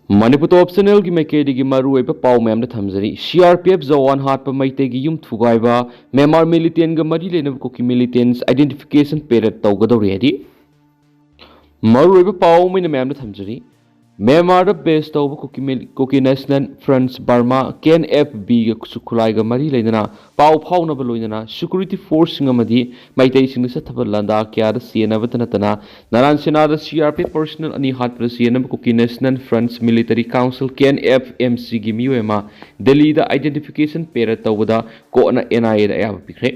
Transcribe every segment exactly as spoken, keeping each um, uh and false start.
ꯃꯅꯤꯄꯨꯔ ꯇꯣꯞ ꯆꯦꯅꯦꯜꯒꯤ ꯃꯥꯏꯀꯩꯗꯒꯤ ꯃꯔꯨꯑꯣꯏꯕ ꯄꯥꯎ ꯃꯌꯥꯝꯗ ꯊꯝꯖꯔꯤ꯫ C R P F Jawan ꯍꯥꯠꯄ, ꯃꯩꯇꯩꯒꯤ ꯌꯨꯝ ꯊꯨꯒꯥꯏꯕ, ꯃ꯭ꯌꯥꯟꯃꯥꯔ ꯃꯤꯂꯤꯇꯦꯟꯒ ꯃꯔꯤ ꯂꯩꯅꯕ ꯀꯨꯀꯤ ꯃꯤꯂꯤꯇꯦꯟꯁ identification parade ꯇꯧꯒꯗꯧꯔꯤ ꯍꯥꯏꯗꯤ ꯃꯔꯨꯑꯣꯏꯕ ꯄꯥꯎ ꯑꯃ ꯑꯣꯏꯅ ꯃꯌꯥꯝꯗ ꯊꯝꯖꯔꯤ꯫ ꯃ꯭ꯌꯥꯟꯃꯥꯔꯗ ꯕꯦꯁ ꯇꯧꯕ ꯀꯨꯀꯤ ꯃꯤꯂꯤ-, Kuki national front Burma, K N F ꯕꯤꯒ ꯈꯨꯠꯁꯨ ꯈꯨꯠꯂꯥꯏꯒ ꯃꯔꯤ ꯂꯩꯅꯅ ꯄꯥꯎ ꯐꯥꯎꯅꯕ ꯂꯣꯏꯅꯅ ꯁꯦꯀ꯭ꯌꯨꯔꯤꯇꯤ ꯐꯣꯔꯁꯁꯤꯡ ꯑꯃꯗꯤ ꯃꯩꯇꯩꯁꯤꯡꯗ ꯆꯠꯊꯕ ꯂꯥꯟꯗꯥ ꯀꯌꯥꯗ ꯆꯦꯟꯅꯕꯇ ꯅꯠꯇꯅ ꯅꯥꯔꯥꯟ ꯁꯦꯅꯥꯗ C R P F personnel ꯑꯅꯤ ꯍꯥꯠꯄꯗ ꯆꯦꯟꯅꯕ Kuki national front military council, K N F M ꯁꯤꯒꯤ ꯃꯤꯑꯣꯏ ꯑꯃ ꯗꯦꯜꯂꯤꯗ identification parade ꯇꯧꯕꯗ ꯀꯣꯔꯠꯅ ꯑꯦꯟ ꯑꯥꯏ ꯑꯦꯗ ꯑꯌꯥꯕ ꯄꯤꯈ꯭ꯔꯦ꯫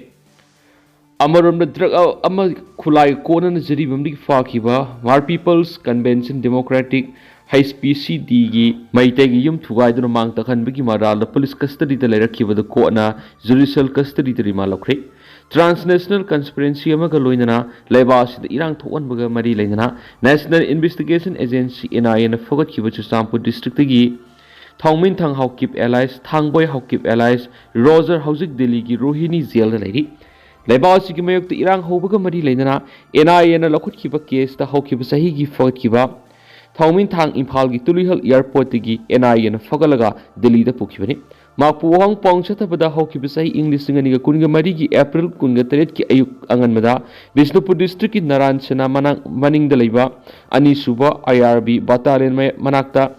ꯑꯃꯔꯣꯝꯗ ꯗ꯭ꯔꯒ ꯑꯃ ꯈꯨꯠꯂꯥꯏ ꯀꯣꯟꯅꯅ ꯖꯤꯔꯤꯕꯥꯝꯗꯒꯤ ꯐꯥꯈꯤꯕ ꯃ꯭ꯌꯥꯟꯃꯥꯔ ꯄꯤꯄꯜꯁ ꯀꯟꯚꯦꯟꯁꯟ ꯗꯦꯃꯣꯀ꯭ꯔꯦꯇꯤꯛ, ꯍꯩꯆ ꯄꯤ ꯁꯤ ꯗꯤꯒꯤ ꯃꯩꯇꯩꯒꯤ ꯌꯨꯝ ꯊꯨꯒꯥꯏꯗꯨꯅ ꯃꯥꯡ ꯇꯥꯛꯍꯟꯕꯒꯤ ꯃꯔꯥꯜꯗ ꯄꯨꯂꯤꯁ ꯀꯁꯇꯗꯤꯗ ꯂꯩꯔꯛꯈꯤꯕꯗꯨ ꯀꯣꯔꯠꯅ ꯖꯨꯗꯤꯁꯤꯌꯦꯜ ꯀꯁꯇꯗꯤꯗ ꯔꯤꯃꯥꯟ ꯂꯧꯈ꯭ꯔꯦ꯫ ꯇ꯭ꯔꯥꯟꯁꯅꯦꯁꯅꯦꯜ ꯀꯟꯁꯄꯤꯔꯦꯟꯁꯤ ꯑꯃꯒ ꯂꯣꯏꯅꯅ ꯂꯩꯕꯥꯛ ꯑꯁꯤꯗ ꯏꯔꯥꯡ ꯊꯣꯛꯍꯟꯕꯒ ꯃꯔꯤ ꯂꯩꯅꯅ national investigation agency, and I ꯑꯦꯅ ꯐꯒꯠꯈꯤꯕ Churachandpur ꯗꯤꯁꯇ꯭ꯔꯤꯛꯇꯒꯤ ꯊꯥꯎꯃꯤꯟꯊꯥꯡ Haokip alias ꯊꯥꯡꯕꯣꯏ Haokip alias Roger ꯍꯧꯖꯤꯛ ꯗꯦꯜꯂꯤꯒꯤ ꯔꯣꯍꯤꯅꯤ ꯖꯦꯜꯗ ꯂꯩꯔꯤ꯫ ꯂꯩꯕꯥꯛ ꯑꯁꯤꯒꯤ ꯃꯥꯌꯣꯛꯇ ꯏꯔꯥꯡ ꯍꯧꯕꯒ ꯃꯔꯤ ꯂꯩꯅꯅ ꯑꯦꯟ ꯑꯥꯏ ꯑꯦꯅ ꯂꯧꯈꯠꯈꯤꯕ ꯀꯦꯁꯇ ꯍꯧꯈꯤꯕ ꯆꯍꯤꯒꯤ ꯐꯒꯠꯈꯤꯕ ꯊꯥꯎꯃꯤꯟꯊꯥꯡ ꯏꯝꯐꯥꯜꯒꯤ ꯇꯨꯂꯤꯍꯜ ꯑꯦꯌꯔꯄꯣꯔꯠꯇꯒꯤ ꯑꯦꯟ ꯑꯥꯏ ꯑꯦꯅ ꯐꯒꯠꯂꯒ ꯗꯦꯜꯂꯤꯗ ꯄꯨꯈꯤꯕꯅꯤ꯫ ꯃꯍꯥꯛꯄꯨ ꯋꯥꯍꯪ ꯄꯥꯎꯍꯪ ꯆꯠꯊꯕꯗ ꯍꯧꯈꯤꯕ ꯆꯍꯤ ꯏꯪ ꯂꯤꯁꯤꯡ ꯑꯅꯤꯒ ꯀꯨꯟꯒ ꯃꯔꯤꯒꯤ ꯑꯦꯄ꯭ꯔꯤꯜ ꯀꯨꯟꯒ ꯇꯔꯦꯠꯀꯤ ꯑꯌꯨꯛ ꯑꯉꯟꯕꯗ ꯕꯤꯁꯅꯨꯄꯨꯔ ꯗꯤꯁꯇ꯭ꯔꯤꯛꯀꯤ ꯅꯥꯔꯥꯟ ꯁꯦꯅꯥ ꯃꯅꯥꯛ-, ꯃꯅꯤꯡꯗ ꯂꯩꯕ ꯑꯅꯤꯁꯨꯕ ꯑꯥꯏ ꯑꯥꯔ ꯕꯤ ꯕꯇꯥꯂꯤꯌꯟ ꯃ-, ꯃꯅꯥꯛꯇ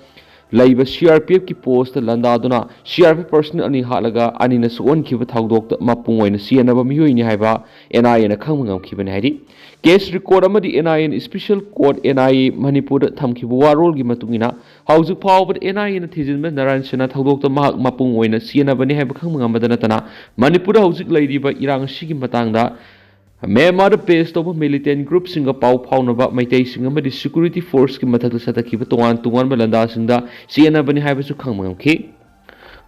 ꯂꯩꯕ C R P ꯑꯦꯐꯀꯤ post ꯂꯥꯟꯗꯥꯗꯨꯅ C R P F personnel ꯑꯅꯤ ꯍꯥꯠꯂꯒ ꯑꯅꯤꯅ ꯁꯣꯛꯍꯟꯈꯤꯕ ꯊꯧꯗꯣꯛꯇ ꯃꯄꯨꯡ ꯑꯣꯏꯅ ꯆꯦꯟꯅꯕ ꯃꯤꯑꯣꯏꯅꯤ ꯍꯥꯏꯕ ꯑꯦꯟ ꯑꯥꯏ ꯑꯦꯅ ꯈꯪꯕ ꯉꯝꯈꯤꯕꯅꯤ ꯍꯥꯏꯔꯤ꯫ ꯀꯦꯁ ꯔꯦꯀꯣꯔꯠ ꯑꯃꯗꯤ ꯑꯦꯟ ꯑꯥꯏ ꯑꯦꯅ special court, N I A, ꯃꯅꯤꯄꯨꯔꯗ ꯊꯝꯈꯤꯕ ꯋꯥꯔꯣꯜꯒꯤ ꯃꯇꯨꯡ ꯏꯟꯅ, ꯍꯧꯖꯤꯛ ꯐꯥꯎꯕꯗ ꯑꯦꯟ ꯑꯥꯏ ꯑꯦꯅ ꯊꯤꯖꯤꯟꯕ ꯅꯥꯔꯥꯟ ꯁꯦꯅꯥ ꯊꯧꯗꯣꯛꯇ ꯃꯍꯥꯛ ꯃꯄꯨꯡ ꯑꯣꯏꯅ ꯆꯦꯟꯅꯕꯅꯤ ꯍꯥꯏꯕ ꯈꯪꯕ ꯉꯝꯕꯗ ꯅꯠꯇꯅ, ꯃꯅꯤꯄꯨꯔꯗ ꯍꯧꯖꯤꯛ ꯂꯩꯔꯤꯕ ꯏꯔꯥꯡ ꯑꯁꯤꯒꯤ ꯃꯇꯥꯡꯗ ꯃ꯭ꯌꯥꯟꯃꯥꯔꯗ ꯕꯦꯁ ꯇꯧꯕ ꯃꯤꯂꯤꯇꯦꯟ ꯒ꯭ꯔꯨꯞꯁꯤꯡꯒ ꯄꯥꯎ ꯐꯥꯎꯅꯕ, ꯃꯩꯇꯩꯁꯤꯡ ꯑꯃꯗꯤ ꯁꯦꯀ꯭ꯌꯨꯔꯤꯇꯤ ꯐꯣꯔꯁꯀꯤ ꯃꯊꯛꯇ ꯆꯠꯊꯈꯤꯕ ꯇꯣꯉꯥꯟ ꯇꯣꯉꯥꯟꯕ ꯂꯥꯟꯗꯥꯁꯤꯡꯗ ꯆꯦꯟꯅꯕꯅꯤ ꯍꯥꯏꯕꯁꯨ ꯈꯪꯕ ꯉꯝꯈꯤ꯫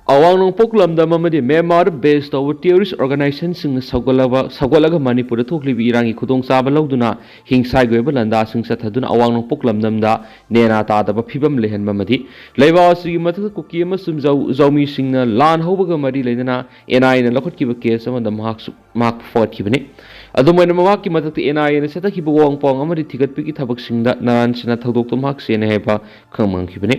ꯑꯋꯥꯡ ꯅꯣꯡꯄꯣꯛ ꯂꯝꯗꯝ ꯑꯃꯗꯤ ꯃ꯭ꯌꯥꯟꯃꯥꯔꯗ ꯕꯦꯁ ꯇꯧꯕ ꯇꯦꯔꯣꯔꯤꯁ ꯑꯣꯔꯒꯅꯥꯏꯖꯦꯁꯟꯁꯤꯡꯅ ꯁꯧꯒꯠꯂꯕ-, ꯁꯧꯒꯠꯂꯒ ꯃꯅꯤꯄꯨꯔꯗ ꯊꯣꯛꯂꯤꯕ ꯏꯔꯥꯡꯒꯤ ꯈꯨꯗꯣꯡꯆꯥꯕ ꯂꯧꯗꯨꯅ ꯍꯤꯡꯁꯥꯒꯤ ꯑꯣꯏꯕ ꯂꯥꯟꯗꯥꯁꯤꯡ ꯆꯠꯊꯗꯨꯅ ꯑꯋꯥꯡ ꯅꯣꯡꯄꯣꯛ ꯂꯝꯗꯝꯗ ꯅꯦꯅꯥ ꯇꯥꯗꯕ ꯐꯤꯕꯝ ꯂꯩꯍꯟꯕ ꯑꯃꯗꯤ ꯂꯩꯕꯥꯛ ꯑꯁꯤꯒꯤ ꯃꯊꯛꯇ ꯀꯨꯀꯤ ꯑꯃꯁꯨꯡ ꯖꯧ-, ꯖꯧꯃꯤꯁꯤꯡꯅ ꯂꯥꯟ ꯍꯧꯕꯒ ꯃꯔꯤ ꯂꯩꯅꯅ ꯑꯦꯟ ꯑꯥꯏ ꯑꯦꯅ ꯂꯧꯈꯠꯈꯤꯕ ꯀꯦꯁ ꯑꯃꯗ ꯃꯍꯥꯛꯁꯨ, ꯃꯍꯥꯛꯄꯨ ꯐꯒꯠꯈꯤꯕꯅꯤ꯫ ꯑꯗꯨꯝ ꯑꯣꯏꯅꯃꯛ, ꯃꯍꯥꯛꯀꯤ ꯃꯊꯛꯇ ꯑꯦꯟ ꯑꯥꯏ ꯑꯦꯅ ꯆꯠꯊꯈꯤꯕ ꯋꯥꯍꯪ ꯄꯥꯎ ꯑꯃꯗꯤ ꯊꯤꯒꯠꯄꯒꯤ ꯊꯕꯛꯁꯤꯡꯗ ꯅꯔꯥꯟ ꯁꯦꯅꯥ ꯊꯧꯗꯣꯛꯇꯣ ꯃꯍꯥꯛ ꯆꯦꯟꯅꯩ ꯍꯥꯏꯕ ꯈꯪꯕ ꯉꯝꯈꯤꯕꯅꯤ꯫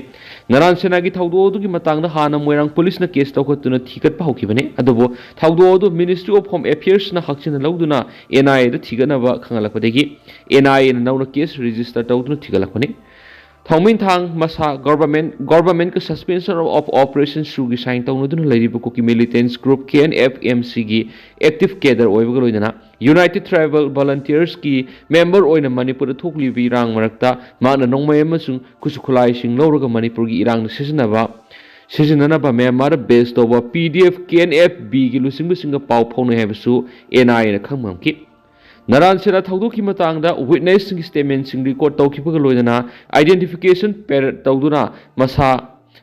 ꯅꯔꯥꯟ ꯁꯦꯅꯥꯒꯤ ꯊꯧꯗꯣꯛ ꯑꯗꯨꯒꯤ ꯃꯇꯥꯡꯗ ꯍꯥꯟꯅ ꯃꯣꯏꯔꯥꯡ ꯄꯨꯂꯤꯁꯅ ꯀꯦꯁ ꯂꯧꯈꯠꯇꯨꯅ ꯊꯤꯒꯠꯄ ꯍꯧꯈꯤꯕꯅꯤ꯫ ꯑꯗꯨꯕꯨ ꯊꯧꯗꯣꯛ ꯑꯗꯨ Ministry of Home Affairsꯅ ꯍꯛꯆꯤꯟꯅ ꯂꯧꯗꯨꯅ and I aid ꯊꯤꯒꯠꯅꯕ ꯈꯪꯍꯜꯂꯛꯄꯗꯒꯤ and I ꯑꯦꯅ ꯅꯧꯅ ꯀꯦꯁ ꯔꯦꯖꯤꯁꯇꯔ ꯇꯧꯗꯨꯅ ꯊꯤꯒꯠꯂꯛꯄꯅꯤ꯫ ꯊꯥꯎꯃꯤꯟꯊꯥꯡ ꯃꯁꯥ ꯒꯣꯔꯕꯔꯃꯦꯟ ꯒꯣꯔꯕꯔꯃꯦꯟꯒ Suspension of Operation ꯁꯨꯒꯤ ꯁꯥꯏꯟ ꯇꯧꯅꯗꯨꯅ ꯂꯩꯔꯤꯕ Kuki militants group K N F M ꯁꯤꯒꯤ ꯑꯦꯛꯇꯤꯚ ꯀꯦꯗꯔ ꯑꯣꯏꯕꯒ ꯂꯣꯏꯅꯅ ꯌꯨꯅꯥꯏꯇꯦꯗ ꯇ꯭ꯔꯥꯏꯕꯦꯜ ꯚꯣꯂꯟꯇꯤꯌꯔꯁꯀꯤ ꯃꯦꯝꯕꯔ ꯑꯣꯏꯅ ꯃꯅꯤꯄꯨꯔꯗ ꯊꯣꯛꯂꯤꯕ ꯏꯔꯥꯡ ꯃꯔꯛꯇ ꯃꯍꯥꯛꯅ ꯅꯣꯡꯃꯩ ꯑꯃꯁꯨꯡ ꯈꯨꯠꯁꯨ ꯈꯨꯠꯂꯥꯏꯁꯤꯡ ꯂꯧꯔꯒ ꯃꯅꯤꯄꯨꯔꯒꯤ ꯏꯔꯥꯡꯗ ꯁꯤꯖꯤꯟꯅꯕ ꯁꯤꯖꯤꯟꯅꯅꯕ ꯃ꯭ꯌꯥꯟꯃꯥꯔꯗ ꯕꯦꯁ ꯇꯧꯕ P D F K N F ꯕꯤꯒꯤ ꯂꯨꯆꯤꯡꯕꯁꯤꯡꯒ ꯄꯥꯎ ꯐꯥꯎꯅꯩ ꯍꯥꯏꯕꯁꯨ ꯑꯦꯟ ꯑꯥꯏ ꯑꯦꯅ ꯈꯪꯕ ꯉꯝꯈꯤ꯫ ꯅꯔꯥꯟ ꯁꯦꯅꯥ ꯊꯧꯗꯣꯛꯀꯤ ꯃꯇꯥꯡꯗ ꯋꯤꯠꯅꯦꯁꯁꯤꯡꯒꯤ ꯁ꯭ꯇꯦꯠꯃꯦꯟꯠꯁꯤꯡ ꯔꯦꯀꯣꯔꯗ ꯇꯧꯈꯤꯕꯒ ꯂꯣꯏꯅꯅ ꯑꯥꯏꯗꯦꯟꯇꯤꯐꯤꯀꯦꯁꯟ ꯄꯦꯔꯦꯗ ꯇꯧꯗꯨꯅ ꯃꯁꯥ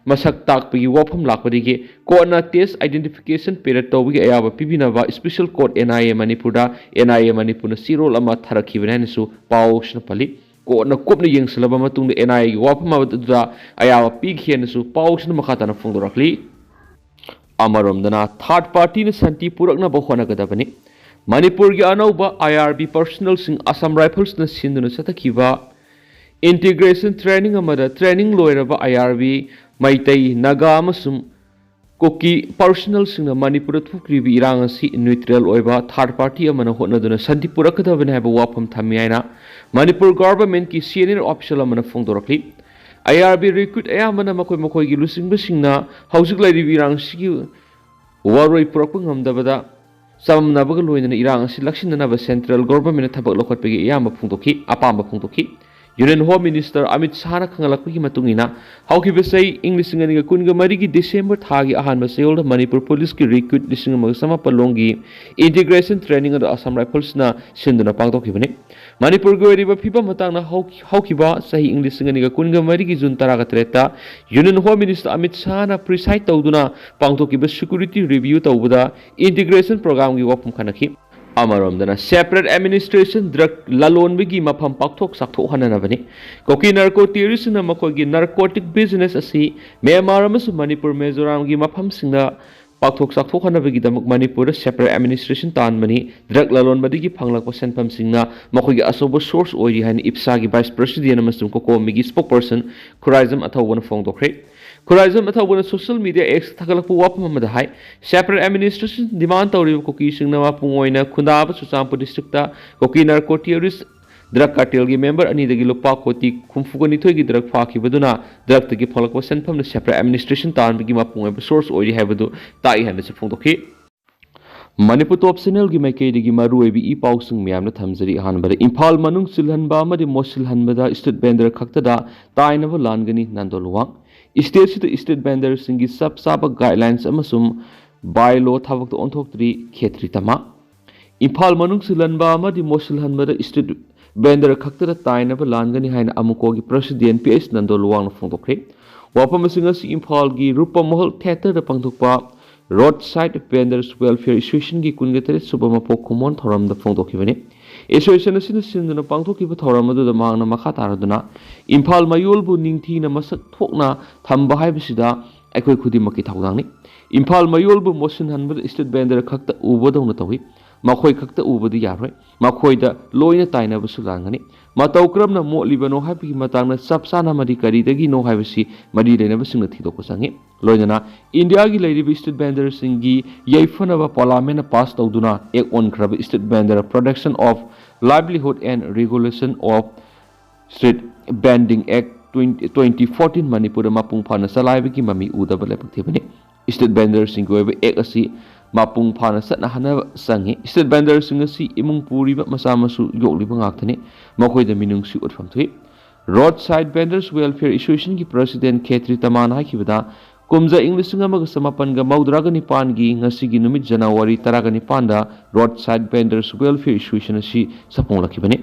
ꯃꯁꯛ ꯇꯥꯛꯄꯒꯤ ꯋꯥꯐꯝ ꯂꯥꯛꯄꯗꯒꯤ ꯀꯣꯔꯠꯅ ꯇꯦꯁ ꯑꯥꯏꯗꯦꯟꯇꯤꯐꯤꯀꯦꯁꯟ ꯄꯦꯔꯦꯗ ꯇꯧꯕꯒꯤ ꯑꯌꯥꯕ ꯄꯤꯕꯤꯅꯕ special court N I A ꯃꯅꯤꯄꯨꯔꯗ ꯑꯦꯟ ꯑꯥꯏ ꯑꯦ ꯃꯅꯤꯄꯨꯔꯅ ꯆꯦꯔꯣꯜ ꯑꯃ ꯊꯥꯔꯛꯈꯤꯕꯅꯤ ꯍꯥꯏꯅꯁꯨ ꯄꯥꯎꯁꯤꯅ ꯄꯜꯂꯤ꯫ ꯀꯣꯔꯠꯅ ꯀꯨꯞꯅ ꯌꯦꯡꯁꯤꯜꯂꯕ ꯃꯇꯨꯡꯗ ꯑꯦꯟ ꯑꯥꯏ ꯑꯦꯒꯤ ꯋꯥꯐꯝ ꯑꯗꯨꯗ ꯑꯌꯥꯕ ꯄꯤꯈꯤ ꯍꯥꯏꯅꯁꯨ ꯄꯥꯎꯁꯤꯅ ꯃꯈꯥ ꯇꯥꯅ ꯐꯣꯡꯗꯣꯔꯛꯂꯤ꯫ ꯑꯃꯔꯣꯝꯗꯅ ꯊꯥꯔꯗ ꯄꯥꯔꯇꯤꯅ ꯁꯥꯟꯇꯤ ꯄꯨꯔꯛꯅꯕ ꯍꯣꯠꯅꯒꯗꯕꯅꯤ꯫ ꯃꯅꯤꯄꯨꯔꯒꯤ ꯑꯅꯧꯕ ꯑꯥꯏ ꯑꯥꯔ ꯕꯤ ꯄꯔꯁꯅꯦꯜꯁꯤꯡ ꯑꯁꯥꯝ ꯔꯥꯏꯐꯜꯁꯅ ꯁꯤꯟꯗꯨꯅ ꯆꯠꯊꯈꯤꯕ ꯏꯟꯇꯤꯒ꯭ꯔꯦꯁꯟ ꯇ꯭ꯔꯦꯅꯤꯡ ꯑꯃꯗ ꯇ꯭ꯔꯦꯅꯤꯡ ꯂꯣꯏꯔꯕ ꯑꯥꯏ ꯑꯥꯔ ꯕꯤ, ꯃꯩꯇꯩ, ꯅꯥꯒꯥ ꯑꯃꯁꯨꯡ ꯀꯨꯀꯤ ꯄꯔꯁꯅꯦꯜꯁꯤꯡꯅ ꯃꯅꯤꯄꯨꯔꯗ ꯊꯣꯛꯈ꯭ꯔꯤꯕ ꯏꯔꯥꯡ ꯑꯁꯤ ꯅ꯭ꯌꯨꯇ꯭ꯔꯦꯜ ꯑꯣꯏꯕ ꯊꯥꯔꯗ ꯄꯥꯔꯇꯤ ꯑꯃꯅ ꯍꯣꯠꯅꯗꯨꯅ ꯁꯥꯟꯇꯤ ꯄꯨꯔꯛꯀꯗꯕꯅꯤ ꯍꯥꯏꯕ ꯋꯥꯐꯝ ꯊꯝꯃꯤ ꯍꯥꯏꯅ ꯃꯅꯤꯄꯨꯔ ꯒꯚꯔꯟꯃꯦꯟꯠꯀꯤ ꯁꯤꯅꯤꯌꯔ ꯑꯣꯐꯤꯁꯤꯌꯦꯜ ꯑꯃꯅ ꯐꯣꯡꯗꯣꯔꯛꯂꯤ꯫ ꯑꯥꯏ ꯑꯥꯔ ꯕꯤ ꯔꯤꯀ꯭ꯔꯨꯠ ꯑꯌꯥꯝꯕꯅ ꯃꯈꯣꯏ ꯃꯈꯣꯏꯒꯤ ꯂꯨꯆꯤꯡꯕꯁꯤꯡꯅ ꯍꯧꯖꯤꯛ ꯂꯩꯔꯤꯕ ꯏꯔꯥꯡ ꯑꯁꯤꯒꯤ ꯋꯥꯔꯣꯏ ꯄꯨꯔꯛꯄ ꯉꯝꯗꯕꯗ ꯆꯃꯝꯅꯕꯒ ꯂꯣꯏꯅꯅ ꯏꯔꯥꯡ ꯑꯁꯤ ꯂꯥꯛꯁꯤꯟꯅꯅꯕ ꯁꯦꯟꯇ꯭ꯔꯦꯜ ꯒꯣꯚꯔꯟꯃꯦꯟꯠꯅ ꯊꯕꯛ ꯂꯧꯈꯠꯄꯒꯤ ꯑꯌꯥꯝꯕ ꯐꯣꯡꯗꯣꯛꯈꯤ, ꯑꯄꯥꯝꯕ ꯐꯣꯡꯗꯣꯛꯈꯤ꯫ ꯌꯨꯅꯤꯌꯟ ꯍꯣꯝ ꯃꯤꯅꯤꯁꯇꯔ ꯑꯃꯤꯠ ꯁꯥꯍꯅ ꯈꯪꯍꯜꯂꯛꯄꯒꯤ ꯃꯇꯨꯡ ꯏꯟꯅ, ꯍꯧꯈꯤꯕ ꯆꯍꯤ ꯏꯪ ꯂꯤꯁꯤꯡ ꯑꯅꯤꯒ ꯀꯨꯟꯒ ꯃꯔꯤꯒꯤ ꯗꯤꯁꯦꯝꯕꯔ ꯊꯥꯒꯤ ꯑꯍꯥꯟꯕ ꯆꯌꯣꯜꯗ ꯃꯅꯤꯄꯨꯔ ꯄꯨꯂꯤꯁꯀꯤ ꯔꯤꯀ꯭ꯔꯨꯠ ꯂꯤꯁꯤꯡ ꯑꯃꯒ ꯆꯃꯥꯄꯜ ꯂꯣꯝꯒꯤ ꯏꯟꯇꯤꯒ꯭ꯔꯦꯁꯟ ꯇ꯭ꯔꯦꯅꯤꯡ ꯑꯗꯨ ꯑꯁꯥꯝ ꯔꯥꯏꯐꯜꯁꯅ ꯁꯤꯟꯗꯨꯅ ꯄꯥꯡꯊꯣꯛꯈꯤꯕꯅꯤ꯫ ꯃꯅꯤꯄꯨꯔꯒꯤ ꯑꯣꯏꯔꯤꯕ ꯐꯤꯕꯝ ꯃꯇꯥꯡꯗ ꯍꯧ-, ꯍꯧꯈꯤꯕ ꯆꯍꯤ ꯏꯪ ꯂꯤꯁꯤꯡ ꯑꯅꯤꯒ ꯀꯨꯟꯒ ꯃꯔꯤꯒꯤ ꯖꯨꯟ ꯇꯔꯥꯒ ꯇꯔꯦꯠꯇ ꯌꯨꯅꯤꯌꯟ ꯍꯣꯝ ꯃꯤꯅꯤꯁꯇꯔ ꯑꯃꯤꯠ ꯁꯥꯍꯅ ꯄ꯭ꯔꯤꯁꯥꯏꯗ ꯇꯧꯗꯨꯅ ꯄꯥꯡꯊꯣꯛꯈꯤꯕ ꯁꯦꯀ꯭ꯌꯨꯔꯤꯇꯤ ꯔꯤꯚꯤꯌꯨ ꯇꯧꯕꯗ ꯏꯟꯇꯤꯒ꯭ꯔꯦꯁꯟ ꯄ꯭ꯔꯣꯒ꯭ꯔꯥꯝꯒꯤ ꯋꯥꯐꯝ ꯈꯟꯅꯈꯤ꯫ ꯑꯃꯔꯣꯝꯗꯅ, ꯁꯦꯄꯔꯦꯠ ꯑꯦꯗꯃꯤꯅꯤꯁꯇ꯭ꯔꯦꯁꯟ ꯗ꯭ꯔꯒ ꯂꯂꯣꯟꯕꯒꯤ ꯃꯐꯝ ꯄꯥꯛꯊꯣꯛ ꯆꯥꯎꯊꯣꯛꯍꯟꯅꯅꯕꯅꯤ꯫ ꯀꯨꯀꯤ ꯅꯥꯔꯀꯣ ꯇꯦꯔꯣꯔꯤꯁꯁꯤꯡꯅ ꯃꯈꯣꯏꯒꯤ ꯅꯥꯔꯀꯣꯇꯤꯛ ꯕꯤꯖꯤꯅꯦꯁ ꯑꯁꯤ ꯃ꯭ꯌꯥꯟꯃꯥꯔ ꯑꯃꯁꯨꯡ ꯃꯅꯤꯄꯨꯔ, ꯃꯤꯖꯣꯔꯥꯝꯒꯤ ꯃꯐꯝꯁꯤꯡꯗ ꯄꯥꯛꯊꯣꯛ ꯆꯥꯎꯊꯣꯛꯍꯟꯅꯕꯒꯤꯗꯃꯛ ꯃꯅꯤꯄꯨꯔꯗ separate administration ꯇꯥꯟꯕꯅꯤ꯫ Drug ꯂꯂꯣꯟꯕꯗꯒꯤ ꯐꯪꯂꯛꯄ ꯁꯦꯟꯐꯝꯁꯤꯡꯅ ꯃꯈꯣꯏꯒꯤ ꯑꯆꯧꯕ source ꯑꯣꯏꯔꯤ ꯍꯥꯏꯅ ꯏꯞꯁꯥꯒꯤ vice president ꯑꯃꯁꯨꯡ ꯀꯣꯀꯣꯃꯤꯒꯤ spokesperson Khuraijam ꯑꯊꯧꯕꯅ ꯐꯣꯡꯗꯣꯛꯈ꯭ꯔꯦ꯫ Khuraijam ꯑꯊꯧꯕꯅ social media X ꯊꯥꯒꯠꯂꯛꯄ ꯋꯥꯐꯝ ꯑꯃꯗ ꯍꯥꯏ, separate administration demand ꯇꯧꯔꯤꯕ ꯀꯨꯀꯤꯁꯤꯡꯅ ꯃꯄꯨꯡ ꯑꯣꯏꯅ ꯈꯨꯟꯗꯥꯕ ꯆꯨꯔꯆꯥꯟꯄꯨꯔ districtꯇ ꯀꯨꯀꯤ narco terrorist drug cartelꯒꯤ member ꯑꯅꯤꯗꯒꯤ ꯂꯨꯄꯥ ꯀꯣꯇꯤ ꯍꯨꯝꯐꯨꯒ ꯅꯤꯊꯣꯏꯒꯤ drug ꯐꯥꯈꯤꯕꯗꯨꯅ drugꯇꯒꯤ ꯐꯪꯂꯛꯄ ꯁꯦꯟꯐꯝꯅ separate administration ꯇꯥꯟꯕꯒꯤ ꯃꯄꯨꯡ ꯑꯣꯏꯕ source ꯑꯣꯏꯔꯤ ꯍꯥꯏꯕꯗꯨ ꯇꯥꯛꯏ ꯍꯥꯏꯅꯁꯨ ꯐꯣꯡꯗꯣꯛꯈꯤ꯫ ꯃꯅꯤꯄꯨꯔ ꯇꯣꯞ ꯆꯦꯅꯦꯜꯒꯤ ꯃꯥꯏꯀꯩꯗꯒꯤ ꯃꯔꯨꯑꯣꯏꯕ ꯏ ꯄꯥꯎꯁꯤꯡ ꯃꯌꯥꯝꯅ ꯊꯝꯖꯔꯤ꯫ ꯑꯍꯥꯟꯕꯗ, ꯏꯝꯐꯥꯜ ꯃꯅꯨꯡ ꯆꯤꯜꯍꯟꯕ ꯑꯃꯗꯤ ꯃꯣꯠꯁꯤꯜꯍꯟꯕꯗ street vendor ꯈꯛꯇꯗ ꯇꯥꯏꯅꯕ ꯂꯥꯟꯒꯅꯤ, ꯅꯟꯗꯣ ꯂꯨꯋꯥꯡ꯫ Stateꯁꯤꯗ street vendorꯁꯤꯡꯒꯤ ꯆꯞ ꯆꯥꯕ guidelines ꯑꯃꯁꯨꯡ by law ꯊꯕꯛꯇ ꯑꯣꯟꯊꯣꯛꯇ꯭ꯔꯤ, ꯈꯦꯇ꯭ꯔꯤ ꯇꯃꯥ꯫ ꯏꯝꯐꯥꯜ ꯃꯅꯨꯡ ꯆꯤꯜꯍꯟꯕ ꯑꯃꯗꯤ ꯃꯣꯠꯁꯤꯜꯍꯟꯕꯗ street vendor ꯈꯛꯇꯗ ꯇꯥꯏꯅꯕ ꯂꯥꯟꯒꯅꯤ ꯍꯥꯏꯅ ꯑꯃꯨꯀꯣꯒꯤ president ꯄꯤ ꯑꯩꯆ ꯅꯟꯗꯣ ꯂꯨꯋꯥꯡꯅ ꯐꯣꯡꯗꯣꯛꯈ꯭ꯔꯦ꯫ ꯋꯥꯐꯝ ꯑꯁꯤꯡ ꯑꯁꯤ ꯏꯝꯐꯥꯜꯒꯤ ꯔꯨꯄꯃꯍꯜ theatreꯗ ꯄꯥꯡꯊꯣꯛꯄ Roadside Vendors Welfare Associationꯒꯤ ꯀꯨꯟꯒ ꯇꯔꯦꯠ ꯁꯨꯕ ꯃꯄꯣꯛ ꯀꯨꯝꯑꯣꯟ ꯊꯧꯔꯝꯗ ꯐꯣꯡꯗꯣꯛꯈꯤꯕꯅꯤ꯫ Association ꯑꯁꯤꯅ ꯁꯤꯟꯗꯨꯅ ꯄꯥꯡꯊꯣꯛꯈꯤꯕ ꯊꯧꯔꯝ ꯑꯗꯨꯗ ꯃꯍꯥꯛꯅ ꯃꯈꯥ ꯇꯥꯔꯗꯨꯅ, ꯏꯝꯐꯥꯜ ꯃꯌꯣꯜꯕꯨ ꯅꯤꯡꯊꯤꯅ ꯃꯁꯛ ꯊꯣꯛꯅ ꯊꯝꯕ ꯍꯥꯏꯕꯁꯤꯗ ꯑꯩꯈꯣꯏ ꯈꯨꯗꯤꯡꯃꯛꯀꯤ ꯊꯧꯗꯥꯡꯅꯤ꯫ ꯏꯝꯐꯥꯜ ꯃꯌꯣꯜꯕꯨ ꯃꯣꯠꯁꯤꯟꯍꯟꯕꯗ street vendor ꯈꯛꯇ ꯎꯕꯗꯧꯅ ꯇꯧꯏ꯫ ꯃꯈꯣꯏ ꯈꯛꯇ ꯎꯕꯗꯤ ꯌꯥꯔꯣꯏ꯫ ꯃꯈꯣꯏꯗ ꯂꯣꯏꯅ ꯇꯥꯏꯅꯕꯁꯨ ꯂꯥꯟꯒꯅꯤ꯫ ꯃꯇꯧ ꯀꯔꯝꯅ ꯃꯣꯠꯂꯤꯕꯅꯣ ꯍꯥꯏꯕꯒꯤ ꯃꯇꯥꯡꯗ ꯆꯞ ꯆꯥꯅ ꯃꯔꯤ ꯀꯔꯤꯗꯒꯤꯅꯣ ꯍꯥꯏꯕꯁꯤ ꯃꯔꯤ ꯂꯩꯅꯕꯁꯤꯡꯅ ꯊꯤꯗꯣꯛꯄ ꯆꯪꯏ꯫ ꯂꯣꯏꯅꯅ ꯏꯟꯗꯤꯌꯥꯒꯤ ꯂꯩꯔꯤꯕ street vendorꯁꯤꯡꯒꯤ ꯌꯥꯏꯐꯅꯕ Parliamentꯅ pass ꯇꯧꯗꯨꯅ act ꯑꯣꯟꯈ꯭ꯔꯕ Street Vendor Protection of Livelihood and Regulation of Street Vending Act twenty, twenty fourteen ꯃꯅꯤꯄꯨꯔꯗ ꯃꯄꯨꯡ ꯐꯥꯅ ꯆꯂꯥꯏꯕꯒꯤ ꯃꯃꯤ ꯎꯗꯕ ꯂꯥꯏꯕꯛ ꯊꯤꯕꯅꯤ꯫ Street vendorꯁꯤꯡꯒꯤ ꯑꯣꯏꯕ act ꯑꯁꯤ ꯃꯄꯨꯡ ꯐꯥꯅ ꯆꯠꯅꯍꯟꯅꯕ ꯆꯪꯏ꯫ Street vendorꯁꯤꯡ ꯑꯁꯤ ꯏꯃꯨꯡ ꯄꯨꯔꯤꯕ ꯃꯆꯥ ꯃꯁꯨ ꯌꯣꯛꯂꯤꯕ ꯉꯥꯛꯇꯅꯤ꯫ ꯃꯈꯣꯏꯗ ꯃꯤꯅꯨꯡꯁꯤ ꯎꯠꯐꯝ ꯊꯣꯛꯏ꯫ Roadside Vendors Welfare Associationꯒꯤ president ꯈꯦꯇ꯭ꯔꯤ ꯇꯃꯥꯟꯅ ꯍꯥꯏꯈꯤꯕꯗ, ꯀꯨꯝꯖꯥ ꯏꯪ ꯂꯤꯁꯤꯡ ꯑꯃꯒ ꯆꯃꯥꯄꯟꯒ ꯃꯧꯗ꯭ꯔꯥꯒ ꯅꯤꯄꯥꯟꯒꯤ ꯉꯁꯤꯒꯤ ꯅꯨꯃꯤꯠ January ꯇꯔꯥꯒ ꯅꯤꯄꯥꯟꯗ Roadside Vendors Welfare Association ꯑꯁꯤ ꯁꯛꯐꯣꯡꯂꯛꯈꯤꯕꯅꯤ꯫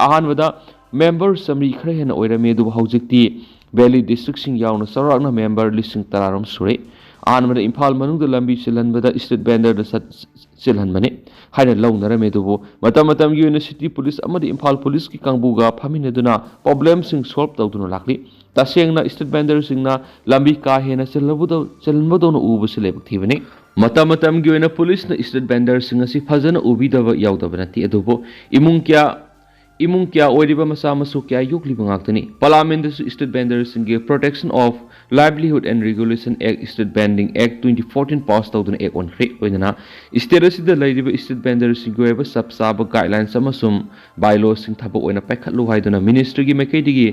ꯑꯍꯥꯟꯕꯗ member ꯆꯥꯃꯔꯤ ꯈꯔ ꯍꯦꯟꯅ ꯑꯣꯏꯔꯝꯃꯤ, ꯑꯗꯨꯕꯨ ꯍꯧꯖꯤꯛꯇꯤ valley districtꯁꯤꯡ ꯌꯥꯎꯅ ꯆꯥꯎꯔꯥꯛꯅ member ꯂꯤꯁꯤꯡ ꯇꯔꯥꯔꯣꯝ ꯁꯨꯔꯦ꯫ ꯑꯍꯥꯟꯕꯗ ꯏꯝꯐꯥꯜ ꯃꯅꯨꯡꯗ ꯂꯝꯕꯤ ꯆꯤꯜꯍꯟꯕꯗ street vendorꯗ ꯆꯠ-, ꯆꯤꯜꯍꯟꯕꯅꯤ ꯍꯥꯏꯅ ꯂꯧꯅꯔꯝꯃꯤ, ꯑꯗꯨꯕꯨ ꯃꯇꯝ ꯃꯇꯝꯒꯤ ꯑꯣꯏꯅ city police ꯑꯃꯗꯤ ꯏꯝꯐꯥꯜ policeꯀꯤ ꯀꯥꯡꯕꯨꯒ ꯐꯝꯃꯤꯟꯅꯗꯨꯅ problemꯁꯤꯡ solve ꯇꯧꯗꯨꯅ ꯂꯥꯛꯂꯤ꯫ ꯇꯁꯦꯡꯅ street vendorꯁꯤꯡꯅ ꯂꯝꯕꯤ ꯀꯥ ꯍꯦꯟꯅ ꯆꯤꯜꯍꯟꯕꯗꯧ-, ꯆꯤꯜꯍꯟꯕꯗꯧꯅ ꯎꯕꯁꯤ ꯂꯥꯏꯕꯛ ꯊꯤꯕꯅꯤ꯫ ꯃꯇꯝ ꯃꯇꯝꯒꯤ ꯑꯣꯏꯅ ꯄꯨꯂꯤꯁꯅ ꯁ꯭ꯇ꯭ꯔꯤꯠ ꯚꯦꯟꯗꯔꯁꯤꯡ ꯑꯁꯤ ꯐꯖꯅ ꯎꯕꯤꯗꯕ ꯌꯥꯎꯗꯕ ꯅꯠꯇꯦ, ꯑꯗꯨꯕꯨ ꯏꯃꯨꯡ ꯀꯌꯥ ꯏꯃꯨꯡ ꯀꯌꯥ ꯑꯣꯏꯔꯤꯕ ꯃꯆꯥ ꯃꯁꯨ ꯀꯌꯥ ꯌꯣꯛꯂꯤꯕ ꯉꯥꯛꯇꯅꯤ꯫ ꯄꯥꯔꯂꯤꯌꯥꯃꯦꯟꯗꯁꯨ street ꯚꯦꯟꯗꯔꯁꯤꯡꯒꯤ Protection of Livelihood and Regulation Act, Street Vending Act twenty fourteen pass ꯇꯧꯗꯨꯅ ꯑꯦꯛ ꯑꯣꯟꯈ꯭ꯔꯦ꯫ ꯂꯣꯏꯅꯅ ꯁ꯭ꯇꯦꯠ ꯑꯁꯤꯗ ꯂꯩꯔꯤꯕ ꯁ꯭ꯇ꯭ꯔꯤꯠ ꯚꯦꯟꯗꯔꯁꯤꯡꯒꯤ ꯑꯣꯏꯕ ꯆꯞ ꯆꯥꯕ ꯒꯥꯏꯗꯂꯥꯏꯟꯁ ꯑꯃꯁꯨꯡ ꯕꯥꯏꯂꯣꯁꯤꯡ ꯊꯕꯛ ꯑꯣꯏꯅ ꯄꯥꯏꯈꯠꯂꯨ ꯍꯥꯏꯗꯨꯅ ꯃꯤꯅꯤꯁꯇ꯭ꯔꯤꯒꯤ ꯃꯥꯏꯀꯩꯗꯒꯤ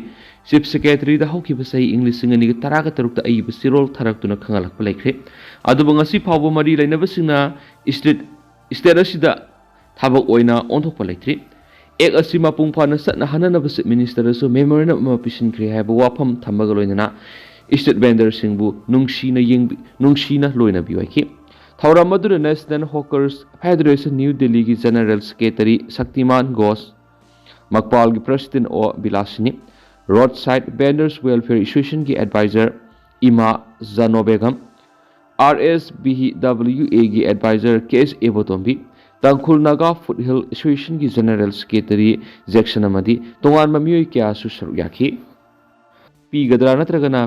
ꯆꯤꯐ ꯁꯦꯀ꯭ꯔꯦꯇꯔꯤꯗ ꯍꯧꯈꯤꯕ ꯆꯍꯤ ꯏꯪ ꯂꯤꯁꯤꯡ ꯑꯅꯤꯒ ꯇꯔꯥꯒ ꯇꯔꯨꯛꯇ ꯑꯏꯕ ꯆꯦꯔꯣꯜ ꯊꯥꯔꯛꯇꯨꯅ ꯈꯪꯍꯜꯂꯛꯄ ꯂꯩꯈ꯭ꯔꯦ꯫ ꯑꯗꯨꯕꯨ ꯉꯁꯤ ꯐꯥꯎꯕ ꯃꯔꯤ ꯂꯩꯅꯕꯁꯤꯡꯅ ꯁ꯭ꯇ꯭ꯔꯤꯠ ꯁ꯭ꯇꯦꯠ ꯑꯁꯤꯗ ꯊꯕꯛ ꯑꯣꯏꯅ ꯑꯣꯟꯊꯣꯛꯄ ꯂꯩꯇ꯭ꯔꯤ꯫ ꯑꯦꯛ ꯑꯁꯤ ꯃꯄꯨꯡ ꯐꯥꯅ ꯆꯠꯅꯍꯟꯅꯅꯕ ꯆꯤꯐ ꯃꯤꯅꯤꯁꯇꯔꯗꯁꯨ ꯃꯦꯃꯣꯔꯦꯟꯗꯝ ꯑꯃ ꯄꯤꯁꯤꯟꯈ꯭ꯔꯦ ꯍꯥꯏꯕ ꯋꯥꯐꯝ ꯊꯝꯕꯒ ꯂꯣꯏꯅꯅ ꯁ꯭ꯇ꯭ꯔꯤꯠ ꯚꯦꯟꯗꯔꯁꯤꯡꯕꯨ ꯅꯨꯡꯁꯤꯅ ꯌꯦꯡꯕꯤ-, ꯅꯨꯡꯁꯤꯅ ꯂꯣꯏꯅꯕꯤꯌꯨ ꯍꯥꯏꯈꯤ꯫ ꯊꯧꯔꯝ ꯑꯗꯨꯗ National Hawkers Federation New Delhi ꯒꯤ ꯖꯦꯅꯔꯦꯜ ꯁꯦꯀ꯭ꯔꯦꯇꯔꯤ ꯁꯛꯇꯤꯃꯥꯟ ꯒꯣꯁ, ꯃꯛꯄꯥꯜꯒꯤ ꯄ꯭ꯔꯁꯤꯗꯦꯟ ꯑꯣ ꯕꯤꯂꯥꯁꯤꯅꯤ, ꯔꯣꯗ ꯁꯥꯏꯗ ꯚꯦꯟꯗꯔꯁ ꯋꯦꯜꯐꯤꯌꯔ ꯑꯦꯁꯣꯁꯤꯌꯦꯁꯟꯒꯤ ꯑꯦꯗꯚꯥꯏꯖꯔ ꯏꯃꯥ ꯖꯥꯅꯣ ꯕꯦꯒꯝ, ꯑꯥꯔ ꯑꯦꯁ ꯚꯤ ꯗꯕ꯭ꯂꯤꯎ ꯑꯦꯒꯤ ꯑꯦꯗꯚꯥꯏꯖꯔ ꯀꯦ ꯑꯦꯁ ꯑꯦꯕꯣꯇꯣꯝꯕꯤ, ꯇꯥꯡꯈꯨꯜ ꯅꯥꯒꯥ ꯐꯨꯠꯍꯤꯜ ꯑꯦꯁꯣꯁꯤꯌꯦꯁꯟꯒꯤ ꯖꯦꯅꯔꯦꯜ ꯁꯦꯀ꯭ꯔꯦꯇꯔꯤ ꯖꯦꯛꯁꯟ ꯑꯃꯗꯤ ꯇꯣꯉꯥꯟꯕ ꯃꯤꯑꯣꯏ ꯀꯌꯥꯁꯨ ꯁꯔꯨꯛ ꯌꯥꯈꯤ꯫ ꯄꯤꯒꯗ꯭ꯔꯥ ꯅꯠꯇ꯭ꯔꯒꯅ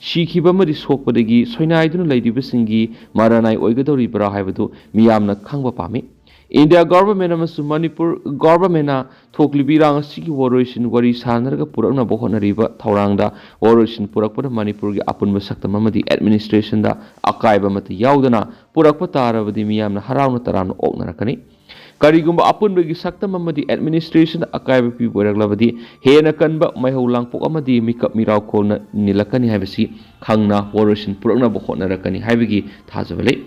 ꯁꯤꯈꯤꯕ ꯑꯃꯗꯤ ꯁꯣꯛꯄꯗꯒꯤ ꯁꯣꯏꯅꯥꯏꯗꯨꯅ ꯂꯩꯔꯤꯕꯁꯤꯡꯒꯤ ꯃꯔꯥꯅꯥꯏ ꯑꯣꯏꯒꯗꯧꯔꯤꯕ꯭ꯔꯥ ꯍꯥꯏꯕꯗꯨ ꯃꯤꯌꯥꯝꯅ ꯈꯪꯕ ꯄꯥꯝꯃꯤ꯫ ꯏꯟꯗꯤꯌꯥ ꯒꯚꯔꯟꯃꯦꯟꯠ ꯑꯃꯁꯨꯡ ꯃꯅꯤꯄꯨꯔ ꯒꯚꯔꯟꯃꯦꯟꯠꯅ ꯊꯣꯛꯂꯤꯕ ꯏꯔꯥꯡ ꯑꯁꯤꯒꯤ ꯋꯥꯔꯣꯏꯁꯤꯟ ꯋꯥꯔꯤ ꯁꯥꯅꯔꯒ ꯄꯨꯔꯛꯅꯕ ꯍꯣꯠꯅꯔꯤꯕ ꯊꯧꯔꯥꯡꯗ ꯋꯥꯔꯣꯏꯁꯤꯟ ꯄꯨꯔꯛꯄꯗ ꯃꯅꯤꯄꯨꯔꯒꯤ ꯑꯄꯨꯟꯕ ꯁꯛꯇꯝ ꯑꯃꯗꯤ ꯑꯦꯗꯃꯤꯅꯤꯁꯇ꯭ꯔꯦꯁꯟꯗ ꯑꯀꯥꯏꯕ ꯑꯃꯠꯇ ꯌꯥꯎꯗꯅ ꯄꯨꯔꯛꯄ ꯇꯥꯔꯕꯗꯤ ꯃꯤꯌꯥꯝꯅ ꯍꯔꯥꯎꯅ ꯇꯔꯥꯝꯅ ꯑꯣꯛꯅꯔꯛꯀꯅꯤ꯫ ꯀꯔꯤꯒꯨꯝꯕ ꯑꯄꯨꯟꯕꯒꯤ ꯁꯛꯇꯝ ꯑꯃꯗꯤ ꯑꯦꯗꯃꯤꯅꯤꯁꯇ꯭ꯔꯦꯁꯟꯗ ꯑꯀꯥꯏꯕ ꯄꯤꯕ ꯑꯣꯏꯔꯛꯂꯕꯗꯤ ꯍꯦꯟꯅ ꯀꯟꯕ ꯃꯩꯍꯧ ꯂꯥꯡꯄꯣꯛ ꯑꯃꯗꯤ ꯃꯤꯀꯞ ꯃꯤꯔꯥꯎ ꯈꯣꯜꯅ ꯅꯤꯜꯂꯛꯀꯅꯤ ꯍꯥꯏꯕꯁꯤ ꯈꯪꯅ ꯋꯥꯔꯣꯏꯁꯤꯟ ꯄꯨꯔꯛꯅꯕ ꯍꯣꯠꯅꯔꯛꯀꯅꯤ ꯍꯥꯏꯕꯒꯤ ꯊꯥꯖꯕ ꯂꯩ꯫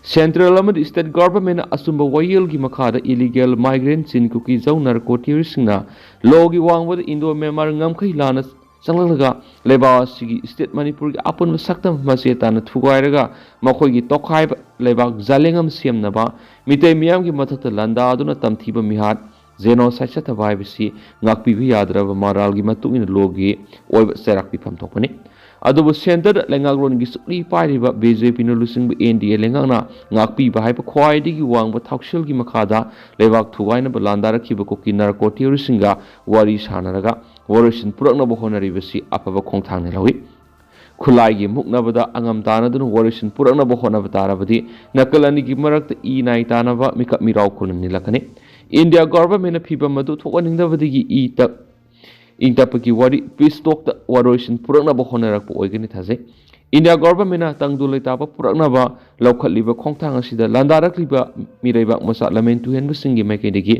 ꯁꯦꯟꯇ꯭ꯔꯦꯜ ꯑꯃꯗꯤ ꯁ꯭ꯇꯦꯠ ꯒꯚꯔꯟꯃꯦꯟꯠꯅ ꯑꯆꯨꯝꯕ ꯋꯥꯌꯦꯜꯒꯤ ꯃꯈꯥꯗ ꯏꯂꯤꯒꯦꯜ ꯃꯥꯏꯒ꯭ꯔꯦꯟꯠꯁꯤꯡ ꯀꯨꯀꯤ ꯖꯧ ꯅꯥꯔꯀꯣ ꯇꯦꯔꯣꯔꯤꯁꯁꯤꯡꯅ ꯂꯣꯒꯤ ꯋꯥꯡꯃꯗ ꯏꯟꯗꯣ ꯃ꯭ꯌꯥꯟꯃꯥꯔ ꯉꯝꯈꯩ ꯂꯥꯟꯅ ꯆꯪꯂꯛꯂꯒ ꯂꯩꯕꯥꯛ ꯑꯁꯤꯒꯤ ꯁ꯭ꯇꯦꯠ ꯃꯅꯤꯄꯨꯔꯒꯤ ꯑꯄꯨꯟꯕ ꯁꯛꯇꯝ ꯃꯆꯦ ꯇꯥꯅ ꯊꯨꯒꯥꯏꯔꯒ ꯃꯈꯣꯏꯒꯤ ꯇꯣꯈꯥꯏꯕ ꯂꯩꯕꯥꯛ ꯖꯥꯂꯦꯡ ꯑꯃ ꯁꯦꯝꯅꯕ ꯃꯤꯇꯩ ꯃꯤꯌꯥꯝꯒꯤ ꯃꯊꯛꯇ ꯂꯥꯟꯗꯥꯗꯨꯅ ꯇꯝꯊꯤꯕ ꯃꯤꯍꯥꯠ, ꯖꯦꯅꯣꯁꯥꯏꯗ ꯆꯠꯊꯕ ꯍꯥꯏꯕꯁꯤ ꯉꯥꯛꯄꯤꯕ ꯌꯥꯗ꯭ꯔꯕ ꯃꯔꯥꯜꯒꯤ ꯃꯇꯨꯡ ꯏꯟꯅ ꯂꯣꯒꯤ ꯑꯣꯏꯕ ꯆꯩꯔꯥꯛ ꯄꯤꯐꯝ ꯊꯣꯛꯄꯅꯤ꯫ ꯑꯗꯨꯕꯨ ꯁꯦꯟꯇꯔꯗ ꯂꯩꯉꯥꯛꯂꯣꯟꯒꯤ ꯁꯨꯛꯂꯤ ꯄꯥꯏꯔꯤꯕ ꯕꯤ ꯖꯦ ꯄꯤꯅ ꯂꯨꯆꯤꯡꯕ ꯑꯦꯟ ꯗꯤ ꯑꯦ ꯂꯩꯉꯥꯛꯅ ꯉꯥꯛꯄꯤꯕ ꯍꯥꯏꯕ ꯈ꯭ꯋꯥꯏꯗꯒꯤ ꯋꯥꯡꯕ ꯊꯧꯁꯤꯜꯒꯤ ꯃꯈꯥꯗ ꯂꯩꯕꯥꯛ ꯊꯨꯒꯥꯏꯅꯕ ꯂꯥꯟꯗꯥꯔꯛꯈꯤꯕ ꯀꯨꯀꯤ ꯅꯥꯔꯀꯣ ꯇꯦꯔꯣꯔꯤꯁꯁꯤꯡꯒ ꯋꯥꯔꯤ ꯁꯥꯅꯔꯒ ꯋꯥꯔꯣꯏꯁꯤꯟ ꯄꯨꯔꯛꯅꯕ ꯍꯣꯠꯅꯔꯤꯕꯁꯤ ꯑꯐꯕ ꯈꯣꯡꯊꯥꯡꯅꯤ ꯂꯧꯏ꯫ ꯈꯨꯠꯂꯥꯏꯒꯤ ꯃꯨꯛꯅꯕꯗ ꯑꯉꯝ ꯇꯥꯟꯅꯗꯨꯅ ꯋꯥꯔꯣꯏꯁꯤꯟ ꯄꯨꯔꯛꯅꯕ ꯍꯣꯠꯅꯕ ꯇꯥꯔꯕꯗꯤ ꯅꯥꯀꯜ ꯑꯅꯤꯒꯤ ꯃꯔꯛꯇ ꯏ ꯅꯥꯏ ꯇꯥꯅꯕ ꯃꯤꯀꯞ ꯃꯤꯔꯥꯎ ꯈꯨꯜꯅ ꯅꯤꯜꯂꯛꯀꯅꯤ꯫ ꯏꯟꯗꯤꯌꯥ ꯒꯣꯚꯔꯟꯃꯦꯟꯠꯅ ꯐꯤꯚꯝ ꯑꯗꯨ ꯊꯣꯛꯍꯟꯅꯤꯡꯗꯕꯗꯒꯤ ꯏ ꯇꯞ ꯏꯪ ꯇꯞꯄꯒꯤ ꯋꯥꯔꯤ ꯄꯤꯁ ꯇꯣꯛꯇ ꯋꯥꯔꯣꯏꯁꯤꯟ ꯄꯨꯔꯛꯅꯕ ꯍꯣꯠꯅꯔꯛꯄ ꯑꯣꯏꯒꯅꯤ ꯊꯥꯖꯩ꯫ ꯏꯟꯗꯤꯌꯥ ꯒꯣꯚꯔꯟꯃꯦꯟꯠꯅ ꯇꯪꯗꯨ ꯂꯩꯇꯥꯕ ꯄꯨꯔꯛꯅꯕ ꯂꯧꯈꯠꯂꯤꯕ ꯈꯣꯡꯊꯥꯡ ꯑꯁꯤꯗ ꯂꯥꯟꯗꯥꯔꯛꯂꯤꯕ ꯃꯤꯔꯩꯕꯥꯛ ꯃꯆꯥ ꯂꯝꯍꯦꯟ ꯇꯨꯍꯦꯟꯕꯁꯤꯡꯒꯤ ꯃꯥꯏꯀꯩꯗꯒꯤ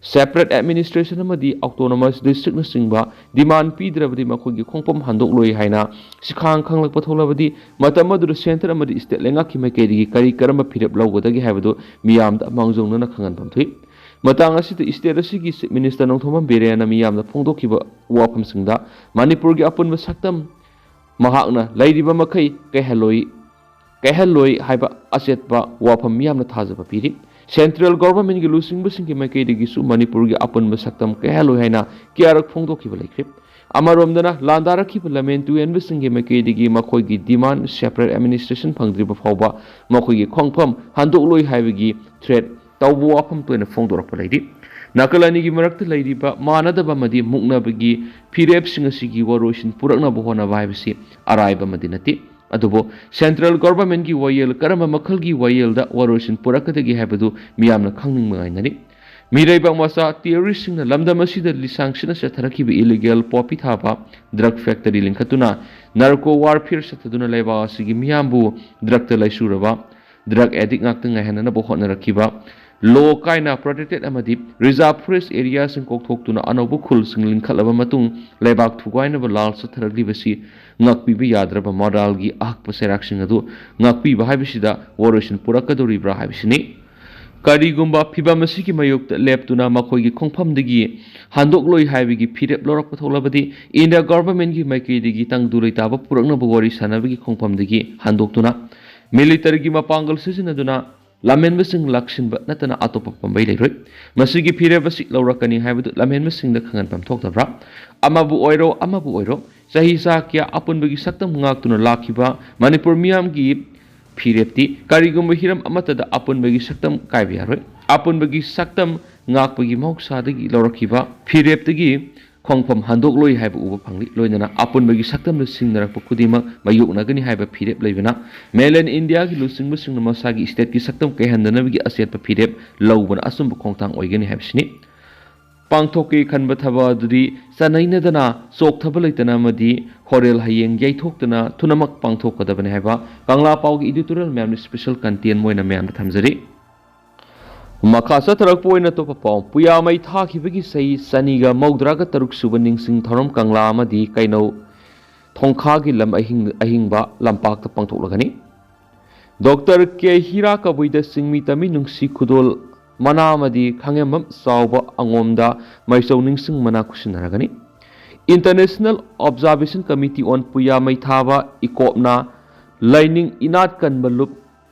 ꯁꯦꯄꯔꯦꯠ ꯑꯦꯗꯃꯤꯅꯤꯁꯇ꯭ꯔꯦꯁꯟ ꯑꯃꯗꯤ ꯑꯣꯇꯣꯅꯣꯃꯁ ꯗꯤꯁꯇ꯭ꯔꯤꯛꯅꯆꯤꯡꯕ ꯗꯤꯃꯥꯟ ꯄꯤꯗ꯭ꯔꯕꯗꯤ ꯃꯈꯣꯏꯒꯤ ꯈꯣꯡꯐꯝ ꯍꯟꯗꯣꯛꯂꯣꯏ ꯍꯥꯏꯅ ꯁꯤꯈꯥꯡ ꯈꯪꯂꯛꯄ ꯊꯣꯛꯂꯕꯗꯤ ꯃꯇꯝ ꯑꯗꯨꯗ ꯁꯦꯟꯇꯔ ꯑꯃꯗꯤ ꯁ꯭ꯇꯦꯠ ꯂꯩꯉꯥꯛꯀꯤ ꯃꯥꯏꯀꯩꯗꯒꯤ ꯀꯔꯤ ꯀꯔꯝꯕ ꯐꯤꯔꯦꯞ ꯂꯧꯒꯗꯒꯦ ꯍꯥꯏꯕꯗꯨ ꯃꯤꯌꯥꯝꯗ ꯃꯥꯡꯖꯧꯅꯅ ꯈꯪꯍꯟꯐꯝ ꯊꯣꯛꯏ꯫ ꯃꯇꯥꯡ ꯑꯁꯤꯗ ꯁ꯭ꯇꯦꯠ ꯑꯁꯤꯒꯤ ꯆꯤꯐ ꯃꯤꯅꯤꯁꯇꯔ ꯅꯣꯡꯊꯣꯝꯕꯝ ꯕꯤꯔꯦꯟꯅ ꯃꯤꯌꯥꯝꯗ ꯐꯣꯡꯗꯣꯛꯈꯤꯕ ꯋꯥꯐꯝꯁꯤꯡꯗ ꯃꯅꯤꯄꯨꯔꯒꯤ ꯑꯄꯨꯟꯕ ꯁꯛꯇꯝ ꯃꯍꯥꯛꯅ ꯂꯩꯔꯤꯕ ꯃꯈꯩ ꯀꯥꯏꯍꯜꯂꯣꯏ, ꯀꯥꯏꯍꯜꯂꯣꯏ ꯍꯥꯏꯕ ꯑꯆꯦꯠꯄ ꯋꯥꯐꯝ ꯃꯤꯌꯥꯝꯅ ꯊꯥꯖꯕ ꯄꯤꯔꯤ꯫ ꯁꯦꯟꯇ꯭ꯔꯦꯜ ꯒꯣꯚꯔꯟꯃꯦꯟꯠꯀꯤ ꯂꯨꯆꯤꯡꯕꯁꯤꯡꯒꯤ ꯃꯥꯏꯀꯩꯗꯒꯤꯁꯨ ꯃꯅꯤꯄꯨꯔꯒꯤ ꯑꯄꯨꯟꯕ ꯁꯛꯇꯝ ꯀꯥꯏꯍꯜꯂꯣꯏ ꯍꯥꯏꯅ ꯀꯌꯥꯔꯛ ꯐꯣꯡꯗꯣꯛꯈꯤꯕ ꯂꯩꯈ꯭ꯔꯦ꯫ ꯑꯃꯔꯣꯝꯗꯅ ꯂꯥꯟꯗꯥꯔꯛꯈꯤꯕ ꯂꯝꯍꯦꯟ ꯇꯨꯍꯦꯟꯕꯁꯤꯡꯒꯤ ꯃꯥꯏꯀꯩꯗꯒꯤ ꯃꯈꯣꯏꯒꯤ ꯗꯤꯃꯥꯟ ꯁꯦꯄꯔꯦꯠ ꯑꯦꯗꯃꯤꯅꯤꯁꯇ꯭ꯔꯦꯁꯟ ꯐꯪꯗ꯭ꯔꯤꯕ ꯐꯥꯎꯕ ꯃꯈꯣꯏꯒꯤ ꯈꯣꯡꯐꯝ ꯍꯟꯗꯣꯛꯂꯣꯏ ꯍꯥꯏꯕꯒꯤ ꯊ꯭ꯔꯦꯠ ꯇꯧꯕ ꯋꯥꯐꯝ ꯇꯣꯏꯅ ꯐꯣꯡꯗꯣꯔꯛꯄ ꯂꯩꯔꯤ꯫ ꯅꯥꯀꯜ ꯑꯅꯤꯒꯤ ꯃꯔꯛꯇ ꯂꯩꯔꯤꯕ ꯃꯥꯟꯅꯗꯕ ꯑꯃꯗꯤ ꯃꯨꯛꯅꯕꯒꯤ ꯐꯤꯔꯦꯞꯁꯤꯡ ꯑꯁꯤꯒꯤ ꯋꯥꯔꯣꯏꯁꯤꯟ ꯄꯨꯔꯛꯅꯕ ꯍꯣꯠꯅꯕ ꯍꯥꯏꯕꯁꯤ ꯑꯔꯥꯏꯕ ꯑꯃꯗꯤ ꯅꯠꯇꯦ꯫ ꯑꯗꯨꯕꯨ ꯁꯦꯟꯇ꯭ꯔꯦꯜ ꯒꯣꯚꯔꯟꯃꯦꯟꯠꯀꯤ ꯋꯥꯌꯦꯜ ꯀꯔꯝꯕ ꯃꯈꯜꯒꯤ ꯋꯥꯌꯦꯜꯗ ꯋꯥꯔꯣꯏꯁꯤꯟ ꯄꯨꯔꯛꯀꯗꯒꯦ ꯍꯥꯏꯕꯗꯨ ꯃꯤꯌꯥꯝꯅ ꯈꯪꯅꯤꯡꯕ ꯉꯥꯏꯅꯔꯤ꯫ ꯃꯤꯔꯩꯕꯥꯛ ꯃꯆꯥ ꯇꯦꯔꯣꯔꯤꯁꯁꯤꯡꯅ ꯂꯝꯗꯝ ꯑꯁꯤꯗ ꯂꯤꯁꯥꯡꯁꯤꯠꯅ ꯆꯠꯊꯔꯛꯈꯤꯕ ꯏꯂꯤꯒꯦꯜ ꯄꯣꯄꯤ ꯊꯥꯕ, ꯗ꯭ꯔꯒ ꯐꯦꯛꯇꯔꯤ ꯂꯤꯡꯈꯠꯇꯨꯅ ꯅꯥꯔꯀꯣ ꯋꯥꯔꯐꯤꯌꯔ ꯆꯠꯊꯗꯨꯅ ꯂꯩꯕꯥꯛ ꯑꯁꯤꯒꯤ ꯃꯤꯌꯥꯝꯕꯨ ꯗ꯭ꯔꯒꯇ ꯂꯥꯏꯆꯨꯔꯕ, ꯗ꯭ꯔꯒ ꯑꯦꯗꯤꯛ ꯉꯥꯛꯇ ꯉꯥꯏꯍꯟꯅꯅꯕ ꯍꯣꯠꯅꯔꯛꯈꯤꯕ, ꯂꯣ ꯀꯥꯏꯅ ꯄ꯭ꯔꯣꯇꯦꯛꯇꯦꯗ ꯑꯃꯗꯤ ꯔꯤꯖꯥꯔꯚ ꯐꯣꯔꯦꯁ ꯑꯦꯔꯤꯌꯥꯁꯤꯡ ꯀꯣꯛꯊꯣꯛꯇꯨꯅ ꯑꯅꯧꯕ ꯈꯨꯜꯁꯤꯡ ꯂꯤꯡꯈꯠꯂꯕ ꯃꯇꯨꯡ ꯂꯩꯕꯥꯛ ꯊꯨꯒꯥꯏꯅꯕ ꯂꯥꯜ ꯆꯠꯊꯔꯛꯂꯤꯕꯁꯤ ꯉꯥꯛꯄꯤꯕ ꯌꯥꯗ꯭ꯔꯕ ꯃꯣꯔꯥꯜꯒꯤ ꯑꯍꯛꯄ ꯆꯩꯔꯥꯛꯁꯤꯡ ꯑꯗꯨ ꯉꯥꯛꯄꯤꯕ ꯍꯥꯏꯕꯁꯤꯗ ꯋꯥꯔꯣꯏꯁꯤꯟ ꯄꯨꯔꯛꯀꯗꯧꯔꯤꯕ꯭ꯔꯥ ꯍꯥꯏꯕꯁꯤꯅꯤ꯫ ꯀꯔꯤꯒꯨꯝꯕ ꯐꯤꯚꯝ ꯑꯁꯤꯒꯤ ꯃꯥꯌꯣꯛꯇ ꯂꯦꯞꯇꯨꯅ ꯃꯈꯣꯏꯒꯤ ꯈꯣꯡꯐꯝꯗꯒꯤ ꯍꯟꯗꯣꯛꯂꯣꯏ ꯍꯥꯏꯕꯒꯤ ꯐꯤꯔꯦꯞ ꯂꯧꯔꯛꯄ ꯊꯣꯛꯂꯕꯗꯤ ꯏꯟꯗꯤꯌꯥ ꯒꯣꯚꯔꯟꯃꯦꯟꯠꯀꯤ ꯃꯥꯏꯀꯩꯗꯒꯤ ꯇꯪꯗꯨ ꯂꯩꯇꯥꯕ ꯄꯨꯔꯛꯅꯕ ꯋꯥꯔꯤ ꯁꯥꯟꯅꯕꯒꯤ ꯈꯣꯡꯐꯝꯗꯒꯤ ꯍꯟꯗꯣꯛꯇꯨꯅ ꯃꯤꯂꯤꯇꯔꯤꯒꯤ ꯃꯄꯥꯡꯒꯜ ꯁꯤꯖꯤꯟꯅꯗꯨꯅ ꯂꯝꯍꯦꯟꯕꯁꯤꯡ ꯂꯥꯛꯁꯤꯟꯕ ꯅꯠꯇꯅ ꯑꯇꯣꯞꯄ ꯄꯥꯝꯕꯩ ꯂꯩꯔꯣꯏ꯫ ꯃꯁꯤꯒꯤ ꯐꯤꯔꯦꯞ ꯑꯁꯤ ꯂꯧꯔꯛꯀꯅꯤ ꯍꯥꯏꯕꯗꯨ ꯂꯝꯍꯦꯟꯕꯁꯤꯡꯗ ꯈꯪꯍꯟꯐꯝ ꯊꯣꯛꯇꯕ꯭ꯔꯥ? ꯑꯃꯕꯨ ꯑꯣꯏꯔꯣ, ꯑꯃꯕꯨ ꯑꯣꯏꯔꯣ, ꯆꯍꯤ ꯆꯥ ꯀꯌꯥ ꯑꯄꯨꯟꯕꯒꯤ ꯁꯛꯇꯝ ꯉꯥꯛꯇꯨꯅ ꯂꯥꯛꯈꯤꯕ ꯃꯅꯤꯄꯨꯔ ꯃꯤꯌꯥꯝꯒꯤ ꯐꯤꯔꯦꯞꯇꯤ ꯀꯔꯤꯒꯨꯝꯕ ꯍꯤꯔꯝ ꯑꯃꯠꯇꯗ ꯑꯄꯨꯟꯕꯒꯤ ꯁꯛꯇꯝ ꯀꯥꯏꯕ ꯌꯥꯔꯣꯏ꯫ ꯑꯄꯨꯟꯕꯒꯤ ꯁꯛꯇꯝ ꯉꯥꯛꯄꯒꯤ ꯃꯍꯧꯁꯥꯗꯒꯤ ꯂꯧꯔꯛꯈꯤꯕ ꯐꯤꯔꯦꯞꯇꯒꯤ ꯈꯣꯡꯐꯝ ꯍꯟꯗꯣꯛꯂꯣꯏ ꯍꯥꯏꯕ ꯎꯕ ꯐꯪꯂꯤ꯫ ꯂꯣꯏꯅꯅ ꯑꯄꯨꯟꯕꯒꯤ ꯁꯛꯇꯝꯗ ꯁꯤꯡꯅꯔꯛꯄ ꯈꯨꯗꯤꯡꯃꯛ ꯃꯥꯌꯣꯛꯅꯒꯅꯤ ꯍꯥꯏꯕ ꯐꯤꯔꯦꯞ ꯂꯩꯕꯅ, Mainland India ꯒꯤ ꯂꯨꯆꯤꯡꯕꯁꯤꯡꯅ ꯃꯁꯥꯒꯤ state ꯀꯤ ꯁꯛꯇꯝ ꯀꯥꯏꯍꯟꯗꯅꯕꯒꯤ ꯑꯆꯦꯠꯄ ꯐꯤꯔꯦꯞ ꯂꯧꯕꯅ ꯑꯆꯨꯝꯕ ꯈꯣꯡꯊꯥꯡ ꯑꯣꯏꯒꯅꯤ ꯍꯥꯏꯕꯁꯤꯅꯤ꯫ ꯄꯥꯡꯊꯣꯛꯀꯦ ꯈꯟꯕ ꯊꯕꯛ ꯑꯗꯨꯗꯤ ꯆꯅꯩꯅꯗꯅ, ꯆꯣꯛꯊꯕ ꯂꯩꯇꯅ ꯑꯃꯗꯤ ꯍꯣꯔꯦꯜ ꯍꯌꯦꯡ ꯌꯩꯊꯣꯛꯇꯅ ꯊꯨꯅꯃꯛ ꯄꯥꯡꯊꯣꯛꯀꯗꯕꯅꯤ ꯍꯥꯏꯕ ꯀꯪꯂꯥ ꯄꯥꯎꯒꯤ editorial ꯃꯌꯥꯝꯅ special content ꯑꯣꯏꯅ ꯃꯌꯥꯝꯗ ꯊꯝꯖꯔꯤ꯫ ꯃꯈꯥ ꯆꯠꯊꯔꯛꯄ ꯑꯣꯏꯅ ꯑꯇꯣꯞꯄ ꯄꯥꯎ, ꯄꯨꯌꯥ ꯃꯩ ꯊꯥꯈꯤꯕꯒꯤ ꯆꯍꯤ ꯆꯅꯤꯒ ꯃꯧꯗ꯭ꯔꯥꯒ ꯇꯔꯨꯛ ꯁꯨꯕ ꯅꯤꯡꯁꯤꯡ ꯊꯧꯔꯝ ꯀꯪꯂꯥ ꯑꯃꯗꯤ ꯀꯩꯅꯧ ꯊꯣꯡꯈꯥꯒꯤ ꯂꯝ ꯑꯍꯤꯡ-, ꯑꯍꯤꯡꯕ ꯂꯝꯄꯥꯛꯇ ꯄꯥꯡꯊꯣꯛꯂꯒꯅꯤ꯫ ꯗꯣꯛꯇꯔ ꯀꯦ ꯍꯤꯔꯥ ꯀꯕꯨꯏꯗ ꯆꯤꯡꯃꯤ ꯇꯝꯃꯤ ꯅꯨꯡꯁꯤ ꯈꯨꯗꯣꯜ ꯃꯅꯥ ꯑꯃꯗꯤ ꯈꯥꯉꯦꯝꯕꯝ ꯆꯥꯎꯕ ꯑꯉꯣꯝꯗ ꯃꯩꯆꯧ ꯅꯤꯡꯁꯤꯡ ꯃꯅꯥ ꯈꯨꯠꯁꯤꯟꯅꯔꯒꯅꯤ꯫ International Observation Committee on ꯄꯨꯌꯥ ꯃꯩ ꯊꯥꯕ ꯏꯀꯣꯞꯅ ꯂꯥꯏꯅꯤꯡ ꯏꯅꯥꯠ ꯀꯟꯕ ꯂꯨꯞ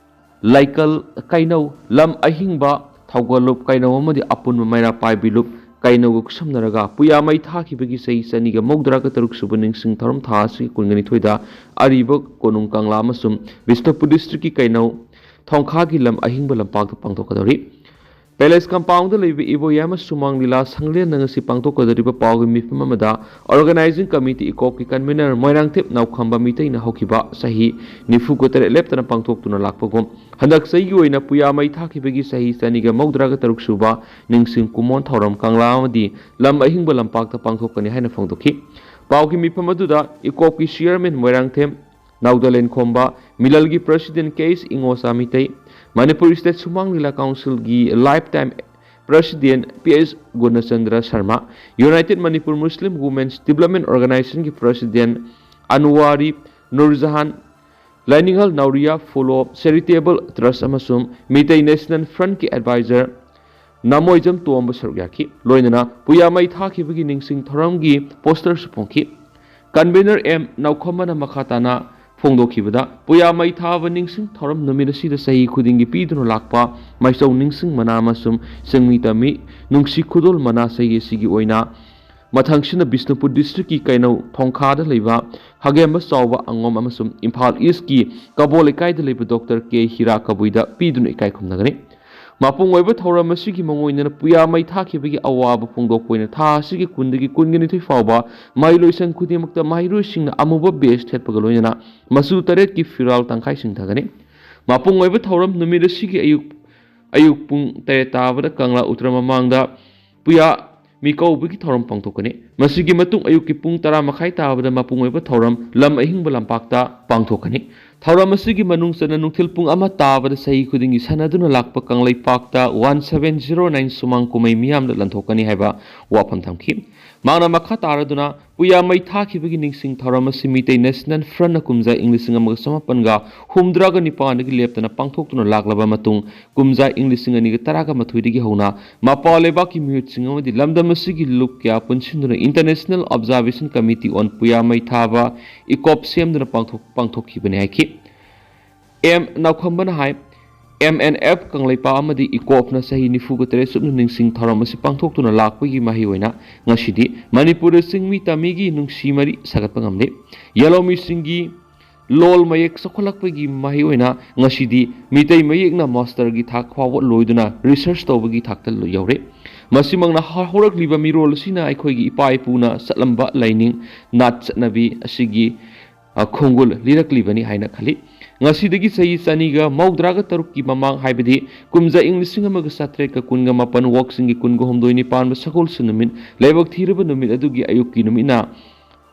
ꯂꯩꯀꯜ ꯀꯩꯅꯧ, ꯂꯝ ꯑꯍꯤꯡꯕ ꯊꯧꯒꯜꯂꯨꯞ ꯀꯩꯅꯧ ꯑꯃꯗꯤ ꯑꯄꯨꯟꯕ ꯃꯩꯔꯥ ꯄꯥꯏꯕꯤ ꯂꯨꯞ ꯀꯩꯅꯧꯒ ꯈꯨꯠꯁꯝꯅꯔꯒ ꯄꯨꯌꯥ ꯃꯩ ꯊꯥꯈꯤꯕꯒꯤ ꯆꯍꯤ ꯆꯅꯤꯒ ꯃꯧꯗ꯭ꯔꯥꯒ ꯇꯔꯨꯛ ꯁꯨꯕ ꯅꯤꯡꯁꯤꯡ ꯊꯧꯔꯝ ꯊꯥ ꯑꯁꯤꯒꯤ ꯀꯨꯟꯒ ꯅꯤꯊꯣꯏꯗ ꯑꯔꯤꯕ ꯀꯣꯅꯨꯡ ꯀꯪꯂꯥ ꯑꯃꯁꯨꯡ ꯕꯤꯁꯅꯨꯄꯨꯔ district ꯀꯤ ꯀꯩꯅꯧ ꯊꯣꯡꯈꯥꯒꯤ ꯂꯝ ꯑꯍꯤꯡꯕ ꯂꯝꯄꯥꯛꯇ ꯄꯥꯡꯊꯣꯛꯀꯗꯧꯔꯤ꯫ Palace compound ꯗ ꯂꯩꯕ ꯏꯕꯣꯌꯥꯏꯃ ꯁꯨꯃꯥꯡ ꯂꯤꯂꯥ ꯁꯪꯂꯦꯟꯗ ꯉꯁꯤ ꯄꯥꯡꯊꯣꯛꯀꯗꯧꯔꯤꯕ ꯄꯥꯎꯒꯤ ꯃꯤꯐꯝ ꯑꯃꯗ organizing committee ꯏꯀꯣꯞꯀꯤ convener ꯃꯣꯏꯔꯥꯡꯊꯦꯝ ꯅꯥꯎꯈꯝꯕ ꯃꯤꯇꯩꯅ ꯍꯧꯈꯤꯕ ꯆꯍꯤ ꯅꯤꯐꯨꯒ ꯇꯔꯦꯠ ꯂꯦꯞꯇꯅ ꯄꯥꯡꯊꯣꯛꯇꯨꯅ ꯂꯥꯛꯄꯒꯨꯝ ꯍꯟꯗꯛ ꯆꯍꯤꯒꯤ ꯑꯣꯏꯅ ꯄꯨꯌꯥ ꯃꯩ ꯊꯥꯈꯤꯕꯒꯤ ꯆꯍꯤ ꯆꯅꯤꯒ ꯃꯧꯗ꯭ꯔꯥꯒ ꯇꯔꯨꯛ ꯁꯨꯕ ꯅꯤꯡꯁꯤꯡ ꯀꯨꯃꯣꯟ ꯊꯧꯔꯝ ꯀꯪꯂꯥ ꯑꯃꯗꯤ ꯂꯝ ꯑꯍꯤꯡꯕ ꯂꯝꯄꯥꯛꯇ ꯄꯥꯡꯊꯣꯛꯀꯅꯤ ꯍꯥꯏꯅ ꯐꯣꯡꯗꯣꯛꯈꯤ꯫ ꯄꯥꯎꯒꯤ ꯃꯤꯐꯝ ꯑꯗꯨꯗ ꯏꯀꯣꯞꯀꯤ chairman ꯃꯣꯏꯔꯥꯡꯊꯦꯝ ꯅꯥꯎꯗꯂꯦꯟ ꯈꯣꯝꯕ, ꯃꯤꯂꯜꯒꯤ president ꯀꯦ ꯑꯦꯁ ꯏꯉꯣꯆꯥ ꯃꯤꯇꯩ, ꯃꯅꯤꯄꯨꯔ state ꯁꯨꯃꯥꯡ ꯂꯤꯂꯥ council ꯒꯤ lifetime president P S Gunachandra Sharma, United Manipur Muslim Women's Development Organization ꯒꯤ president ꯑꯟꯋꯥꯔꯤ ꯅꯨꯔꯖꯍꯥꯟ, ꯂꯥꯏꯅꯤꯡꯍꯜ ꯅꯥꯎꯔꯤꯌꯥ ꯐꯣꯂꯣ ꯆꯦꯔꯤꯇꯦꯕꯜ ꯇ꯭ꯔꯁ ꯑꯃꯁꯨꯡ ꯃꯤꯇꯩ ꯅꯦꯁꯅꯦꯜ ꯐ꯭ꯔꯟꯠꯀꯤ ꯑꯦꯗꯚꯥꯏꯖꯔ ꯅꯃꯣꯏꯖꯝ ꯇꯣꯝꯕ ꯁꯔꯨꯛ ꯌꯥꯈꯤ꯫ ꯂꯣꯏꯅꯅ ꯄꯨꯌꯥ ꯃꯩ ꯊꯥꯈꯤꯕꯒꯤ ꯅꯤꯡꯁꯤꯡ ꯊꯧꯔꯝꯒꯤ ꯄꯣꯁꯇꯔꯁꯨ ꯐꯣꯡꯈꯤ꯫ ꯀꯟꯚꯦꯅꯔ ꯑꯦꯝ ꯅꯥꯎꯈꯝꯕꯅ ꯃꯈꯥ ꯇꯥꯅ ꯐꯣꯡꯗꯣꯛꯈꯤꯕꯗ, ꯄꯨꯌꯥ ꯃꯩ ꯊꯥꯕ ꯅꯤꯡꯁꯤꯡ ꯊꯧꯔꯝ ꯅꯨꯃꯤꯠ ꯑꯁꯤꯗ ꯆꯍꯤ ꯈꯨꯗꯤꯡꯒꯤ ꯄꯤꯗꯨꯅ ꯂꯥꯛꯄ ꯃꯥꯏꯆꯧ ꯅꯤꯡꯁꯤꯡ ꯃꯅꯥ ꯑꯃꯁꯨꯡ ꯆꯤꯡꯃꯤ ꯇꯝꯃꯤ ꯅꯨꯡꯁꯤ ꯈꯨꯗꯣꯜ ꯃꯅꯥ ꯆꯍꯤ ꯑꯁꯤꯒꯤ ꯑꯣꯏꯅ ꯃꯊꯪꯁꯤꯅ ꯕꯤꯁꯅꯨꯄꯨꯔ district ꯀꯤ ꯀꯩꯅꯧ ꯊꯣꯡꯈꯥꯗ ꯂꯩꯕ ꯈꯥꯒꯦꯝꯕ ꯆꯥꯎꯕ ꯑꯉꯣꯝ ꯑꯃꯁꯨꯡ ꯏꯝꯐꯥꯜ East ꯀꯤ ꯀꯕꯣ ꯂꯩꯀꯥꯏꯗ ꯂꯩꯕ ꯗꯣꯛꯇꯔ ꯀꯦ ꯍꯤꯔꯥ ꯀꯕꯨꯏꯗ ꯄꯤꯗꯨꯅ ꯏꯀꯥꯏ ꯈꯨꯝꯅꯒꯅꯤ꯫ ꯃꯄꯨꯡ ꯑꯣꯏꯕ ꯊꯧꯔꯝ ꯑꯁꯤꯒꯤ ꯃꯉꯣꯏꯗꯅ ꯄꯨꯌꯥ ꯃꯩ ꯊꯥꯈꯤꯕꯒꯤ ꯑꯋꯥꯕ ꯐꯣꯡꯗꯣꯛꯄ ꯑꯣꯏꯅ ꯊꯥ ꯑꯁꯤꯒꯤ ꯀꯨꯟꯗꯒꯤ ꯀꯨꯟꯒ ꯅꯤꯊꯣꯏ ꯐꯥꯎꯕ ꯃꯍꯩꯂꯣꯏꯁꯪ ꯈꯨꯗꯤꯡꯃꯛꯇ ꯃꯍꯩꯔꯣꯏꯁꯤꯡꯅ ꯑꯃꯨꯕ ꯕꯦꯁ ꯊꯦꯠꯄꯒ ꯂꯣꯏꯅꯅ ꯃꯆꯨ ꯇꯔꯦꯠꯀꯤ ꯐꯤꯔꯥꯜ ꯇꯪꯈꯥꯏ ꯁꯤꯡꯊꯒꯅꯤ꯫ ꯃꯄꯨꯡ ꯑꯣꯏꯕ ꯊꯧꯔꯝ ꯅꯨꯃꯤꯠ ꯑꯁꯤꯒꯤ ꯑꯌꯨꯛ ꯑꯌꯨꯛ ꯄꯨꯡ ꯇꯔꯦꯠ ꯇꯥꯕꯗ ꯀꯪꯂꯥ ꯎꯇ꯭ꯔ ꯃꯃꯥꯡꯗ ꯄꯨꯌꯥ ꯃꯤꯀꯧꯕꯒꯤ ꯊꯧꯔꯝ ꯄꯥꯡꯊꯣꯛꯀꯅꯤ꯫ ꯃꯁꯤꯒꯤ ꯃꯇꯨꯡ ꯑꯌꯨꯛꯀꯤ ꯄꯨꯡ ꯇꯔꯥ ꯃꯈꯥꯏ ꯇꯥꯕꯗ ꯃꯄꯨꯡ ꯑꯣꯏꯕ ꯊꯧꯔꯝ ꯂꯝ ꯑꯍꯤꯡꯕ ꯂꯝꯄꯥꯛꯇ ꯄꯥꯡꯊꯣꯛꯀꯅꯤ꯫ ꯊꯧꯔꯝ ꯑꯁꯤꯒꯤ ꯃꯅꯨꯡ ꯆꯟꯅ ꯅꯨꯡꯊꯤꯜ ꯄꯨꯡ ꯑꯃ ꯇꯥꯕꯗ ꯆꯍꯤ ꯈꯨꯗꯤꯡꯒꯤ ꯁꯥꯟꯅꯗꯨꯅ ꯂꯥꯛꯄ ꯀꯪꯂꯩꯄꯥꯛꯇ ꯋꯥꯟ ꯁꯚꯦꯟ ꯖꯤꯔꯣ ꯅꯥꯏꯟ ꯁꯨꯃꯥꯡ ꯀꯨꯝꯍꯩ ꯃꯤꯌꯥꯝꯗ ꯂꯟꯊꯣꯛꯀꯅꯤ ꯍꯥꯏꯕ ꯋꯥꯐꯝ ꯊꯝꯈꯤ꯫ ꯃꯍꯥꯛꯅ ꯃꯈꯥ ꯇꯥꯔꯗꯨꯅ ꯄꯨꯌꯥ ꯃꯩ ꯊꯥꯈꯤꯕꯒꯤ ꯅꯤꯡꯁꯤꯡ ꯊꯧꯔꯝ ꯑꯁꯤ ꯃꯤꯇꯩ ꯅꯦꯁꯅꯦꯜ ꯐ꯭ꯔꯟꯠꯅ ꯀꯨꯝꯖꯥ ꯏꯪ ꯂꯤꯁꯤꯡ ꯑꯃꯒ ꯆꯃꯥꯄꯟꯒ ꯍꯨꯝꯗ꯭ꯔꯥꯒ ꯅꯤꯄꯥꯟꯗꯒꯤ ꯂꯦꯞꯇꯅ ꯄꯥꯡꯊꯣꯛꯇꯨꯅ ꯂꯥꯛꯂꯕ ꯃꯇꯨꯡ ꯀꯨꯝꯖꯥ ꯏꯪ ꯂꯤꯁꯤꯡ ꯑꯅꯤꯒ ꯇꯔꯥꯒ ꯃꯥꯊꯣꯏꯗꯒꯤ ꯍꯧꯅ ꯃꯄꯥꯟ ꯂꯩꯕꯥꯛꯀꯤ ꯃꯤꯍꯨꯠꯁꯤꯡ ꯑꯃꯗꯤ ꯂꯝꯗꯝ ꯑꯁꯤꯒꯤ ꯂꯨꯞ ꯀꯌꯥ ꯄꯨꯟꯁꯤꯟꯗꯨꯅ International Observation Committee on ꯄꯨꯌꯥ ꯃꯩ ꯊꯥꯕ, ꯏꯀꯣꯞ, ꯁꯦꯝꯗꯨꯅ ꯄꯥꯡꯊꯣꯛ-, ꯄꯥꯡꯊꯣꯛꯈꯤꯕꯅꯤ ꯍꯥꯏꯈꯤ꯫ ꯑꯦꯝ ꯅꯥꯎꯈꯝꯕꯅ ꯍꯥꯏ, ꯑꯦꯝ ꯑꯦꯟ ꯑꯦꯐ ꯀꯪꯂꯩꯄꯥꯛ ꯑꯃꯗꯤ ꯏꯀꯣꯞꯅ ꯆꯍꯤ ꯅꯤꯐꯨꯒ ꯇꯔꯦꯠ ꯁꯨꯞꯅ ꯅꯤꯡꯁꯤꯡ ꯊꯧꯔꯝ ꯑꯁꯤ ꯄꯥꯡꯊꯣꯛꯇꯨꯅ ꯂꯥꯛꯄꯒꯤ ꯃꯍꯩ ꯑꯣꯏꯅ ꯉꯁꯤꯗꯤ ꯃꯅꯤꯄꯨꯔꯗ ꯆꯤꯡꯃꯤ ꯇꯝꯃꯤꯒꯤ ꯅꯨꯡꯁꯤ ꯃꯔꯤ ꯁꯥꯒꯠꯄ ꯉꯝꯂꯦ꯫ ꯌꯦꯜꯍꯧꯃꯤꯁꯤꯡꯒꯤ ꯂꯣꯜ ꯃꯌꯦꯛ ꯆꯥꯎꯈꯠꯂꯛꯄꯒꯤ ꯃꯍꯩ ꯑꯣꯏꯅ ꯉꯁꯤꯗꯤ ꯃꯤꯇꯩ ꯃꯌꯦꯛꯅ ꯃꯥꯁꯇꯔꯒꯤ ꯊꯥꯛ ꯐꯥꯎꯕ ꯂꯣꯏꯗꯨꯅ ꯔꯤꯁꯔꯆ ꯇꯧꯕꯒꯤ ꯊꯥꯛꯇ ꯌꯧꯔꯦ꯫ ꯃꯁꯤꯃꯛꯅ ꯍ-, ꯍꯧꯔꯛꯂꯤꯕ ꯃꯤꯔꯣꯜ ꯑꯁꯤꯅ ꯑꯩꯈꯣꯏꯒꯤ ꯏꯄꯥ ꯏꯄꯨꯅ ꯆꯠꯂꯝꯕ ꯂꯥꯏꯅꯤꯡ, ꯅꯥꯠ, ꯆꯠꯅꯕꯤ ꯑꯁꯤꯒꯤ, ꯑ, ꯈꯣꯡꯒꯨꯜ ꯂꯤꯔꯛꯂꯤꯕꯅꯤ ꯍꯥꯏꯅ ꯈꯜꯂꯤ꯫ ꯉꯁꯤꯗꯒꯤ ꯆꯍꯤ ꯆꯅꯤꯒ ꯃꯧꯗ꯭ꯔꯥꯒ ꯇꯔꯨꯛꯀꯤ ꯃꯃꯥꯡ, ꯍꯥꯏꯕꯗꯤ ꯀꯨꯝꯖꯥ ꯏꯪ ꯂꯤꯁꯤꯡ ꯑꯃꯒ ꯆꯥꯇ꯭ꯔꯦꯠꯀ ꯀꯨꯟꯒ ꯃꯥꯄꯟ, ꯋꯣꯛꯁꯤꯡꯒꯤ ꯀꯨꯟꯒ ꯍꯨꯝꯗꯣꯏꯅꯤ ꯄꯥꯟꯕ ꯁꯒꯣꯜꯁꯦꯟ ꯅꯨꯃꯤꯠ, ꯂꯥꯏꯕꯛ ꯊꯤꯔꯕ ꯅꯨꯃꯤꯠ ꯑꯗꯨꯒꯤ ꯑꯌꯨꯛꯀꯤ ꯅꯨꯃꯤꯠꯅ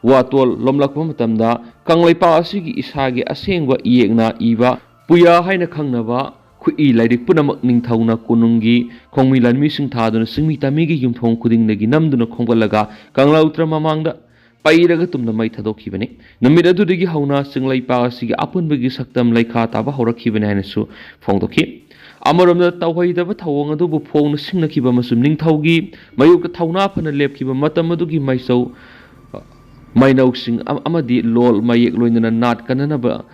ꯋꯥꯇꯣꯜ ꯂꯣꯝꯂꯛꯄ ꯃꯇꯝꯗ ꯀꯪꯂꯩꯄꯥꯛ ꯑꯁꯤꯒꯤ ꯏꯁꯥꯒꯤ ꯑꯁꯦꯡꯕ ꯏꯌꯦꯛꯅ ꯏꯕ ꯄꯨꯌꯥ ꯍꯥꯏꯅ ꯈꯪꯅꯕ ꯈꯨꯠꯏ ꯂꯥꯏꯔꯤꯛ ꯄꯨꯝꯅꯃꯛ ꯅꯤꯡꯊꯧꯅ ꯀꯣꯅꯨꯡꯒꯤ ꯈꯣꯡꯃꯤ ꯂꯥꯟꯃꯤꯁꯤꯡ ꯊꯥꯗꯨꯅ ꯆꯤꯡꯃꯤ ꯇꯝꯃꯤꯒꯤ ꯌꯨꯝꯊꯣꯡ ꯈꯨꯗꯤꯡꯗꯒꯤ ꯅꯝꯗꯨꯅ ꯈꯣꯝꯒꯠꯂꯒ ꯀꯪꯂꯥ ꯎꯇ꯭ꯔ ꯃꯃꯥꯡꯗ ꯄꯩꯔꯒ ꯇꯨꯝꯅ ꯃꯩ ꯊꯥꯗꯣꯛꯈꯤꯕꯅꯤ꯫ ꯅꯨꯃꯤꯠ ꯑꯗꯨꯗꯒꯤ ꯍꯧꯅ ꯆꯤꯡꯂꯩꯄꯥꯛ ꯑꯁꯤꯒꯤ ꯑꯄꯨꯟꯕꯒꯤ ꯁꯛꯇꯝ ꯂꯩꯈꯥ ꯇꯥꯕ ꯍꯧꯔꯛꯈꯤꯕꯅꯤ ꯍꯥꯏꯅꯁꯨ ꯐꯣꯡꯗꯣꯛꯈꯤ꯫ ꯑꯃꯔꯣꯝꯗ, ꯇꯧꯍꯩꯗꯕ ꯊꯧꯑꯣꯡ ꯑꯗꯨꯕꯨ ꯐꯣꯡꯅ ꯁꯤꯡꯅꯈꯤꯕ ꯑꯃꯁꯨꯡ ꯅꯤꯡꯊꯧꯒꯤ ꯃꯥꯌꯣꯛꯇ ꯊꯧꯅꯥ ꯐꯅ ꯂꯦꯞꯈꯤꯕ ꯃꯇꯝ ꯑꯗꯨꯒꯤ ꯃꯥꯏꯆꯧ, ꯃꯥꯏꯅꯧꯁꯤꯡ ꯑꯃ-, ꯑꯃꯗꯤ ꯂꯣꯜ ꯃꯌꯦꯛ ꯂꯣꯏꯅꯅ ꯅꯥꯠ ꯀꯟꯅꯅꯕ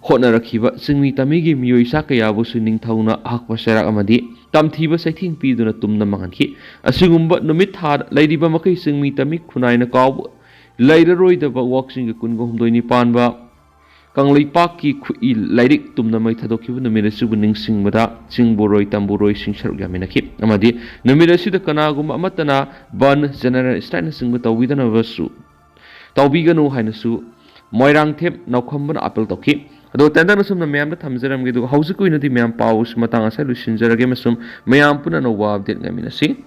ꯍꯣꯠꯅꯔꯛꯈꯤꯕ ꯆꯤꯡꯃꯤ ꯇꯝꯃꯤꯒꯤ ꯃꯤꯑꯣꯏ ꯆꯥ ꯀꯌꯥꯕꯨꯁꯨ ꯅꯤꯡꯊꯧꯅ ꯑꯍꯛꯄ ꯆꯩꯔꯥꯛ ꯑꯃꯗꯤ ꯇꯝꯊꯤꯕ ꯆꯩꯊꯦꯡ ꯄꯤꯗꯨꯅ ꯇꯨꯝꯅ ꯃꯥꯡꯍꯟꯈꯤ꯫ ꯑꯁꯤꯒꯨꯝꯕ ꯅꯨꯃꯤꯠ ꯊꯥ ꯂꯩꯔꯤꯕ ꯃꯈꯩ ꯆꯤꯡꯃꯤ ꯇꯝꯃꯤ ꯈꯨꯟꯅꯥꯏꯅ ꯀꯥꯎꯕ ꯂꯩꯔꯔꯣꯏꯗꯕ ꯋꯣꯛꯁꯤꯡꯒꯤ ꯀꯨꯟꯒ ꯍꯨꯝꯗꯣꯏꯅꯤ ꯄꯥꯟꯕ ꯀꯪꯂꯩꯄꯥꯛꯀꯤ ꯈꯨꯠꯏ ꯂꯥꯏꯔꯤꯛ ꯇꯨꯝꯅ ꯃꯩ ꯊꯥꯗꯣꯛꯈꯤꯕ ꯅꯨꯃꯤꯠ ꯑꯁꯤꯕꯨ ꯅꯤꯡꯁꯤꯡꯕꯗ ꯆꯤꯡꯕꯣꯔꯣꯏ ꯇꯝꯕꯣꯔꯣꯏꯁꯤꯡ ꯁꯔꯨꯛ ꯌꯥꯃꯤꯟꯅꯈꯤ꯫ ꯑꯃꯗꯤ ꯅꯨꯃꯤꯠ ꯑꯁꯤꯗ ꯀꯅꯥꯒꯨꯝꯕ ꯑꯃꯠꯇꯅ ꯕꯟ, ꯖꯦꯅꯔꯦꯜ ꯁ꯭ꯇ꯭ꯔꯥꯏꯛꯅꯆꯤꯡꯕ ꯇꯧꯕꯤꯗꯅꯕꯁꯨ ꯇꯧꯕꯤꯒꯅꯨ ꯍꯥꯏꯅꯁꯨ ꯃꯣꯏꯔꯥꯡꯊꯦꯝ ꯅꯥꯎꯈꯝꯕꯅ ꯑꯄꯤꯜ ꯇꯧꯈꯤ꯫ ꯑꯗꯣ ꯇꯦꯟꯗꯟ ꯑꯁꯨꯝꯅ ꯃꯌꯥꯝꯗ ꯊꯝꯖꯔꯝꯒꯦ꯫ ꯑꯗꯨꯒ ꯍꯧꯖꯤꯛꯀꯤ ꯑꯣꯏꯅꯗꯤ ꯃꯌꯥꯝ ꯄꯥꯎ ꯑꯁꯤ ꯃꯇꯥꯡ ꯑꯁꯤꯗ ꯂꯣꯏꯁꯤꯟꯖꯔꯒꯦ ꯑꯃꯁꯨꯡ ꯃꯌꯥꯝ ꯄꯨꯟꯅ ꯑꯅꯧꯕ ꯑꯞꯗꯦꯠ ꯉꯥꯏꯃꯤꯟꯅꯁꯤ꯫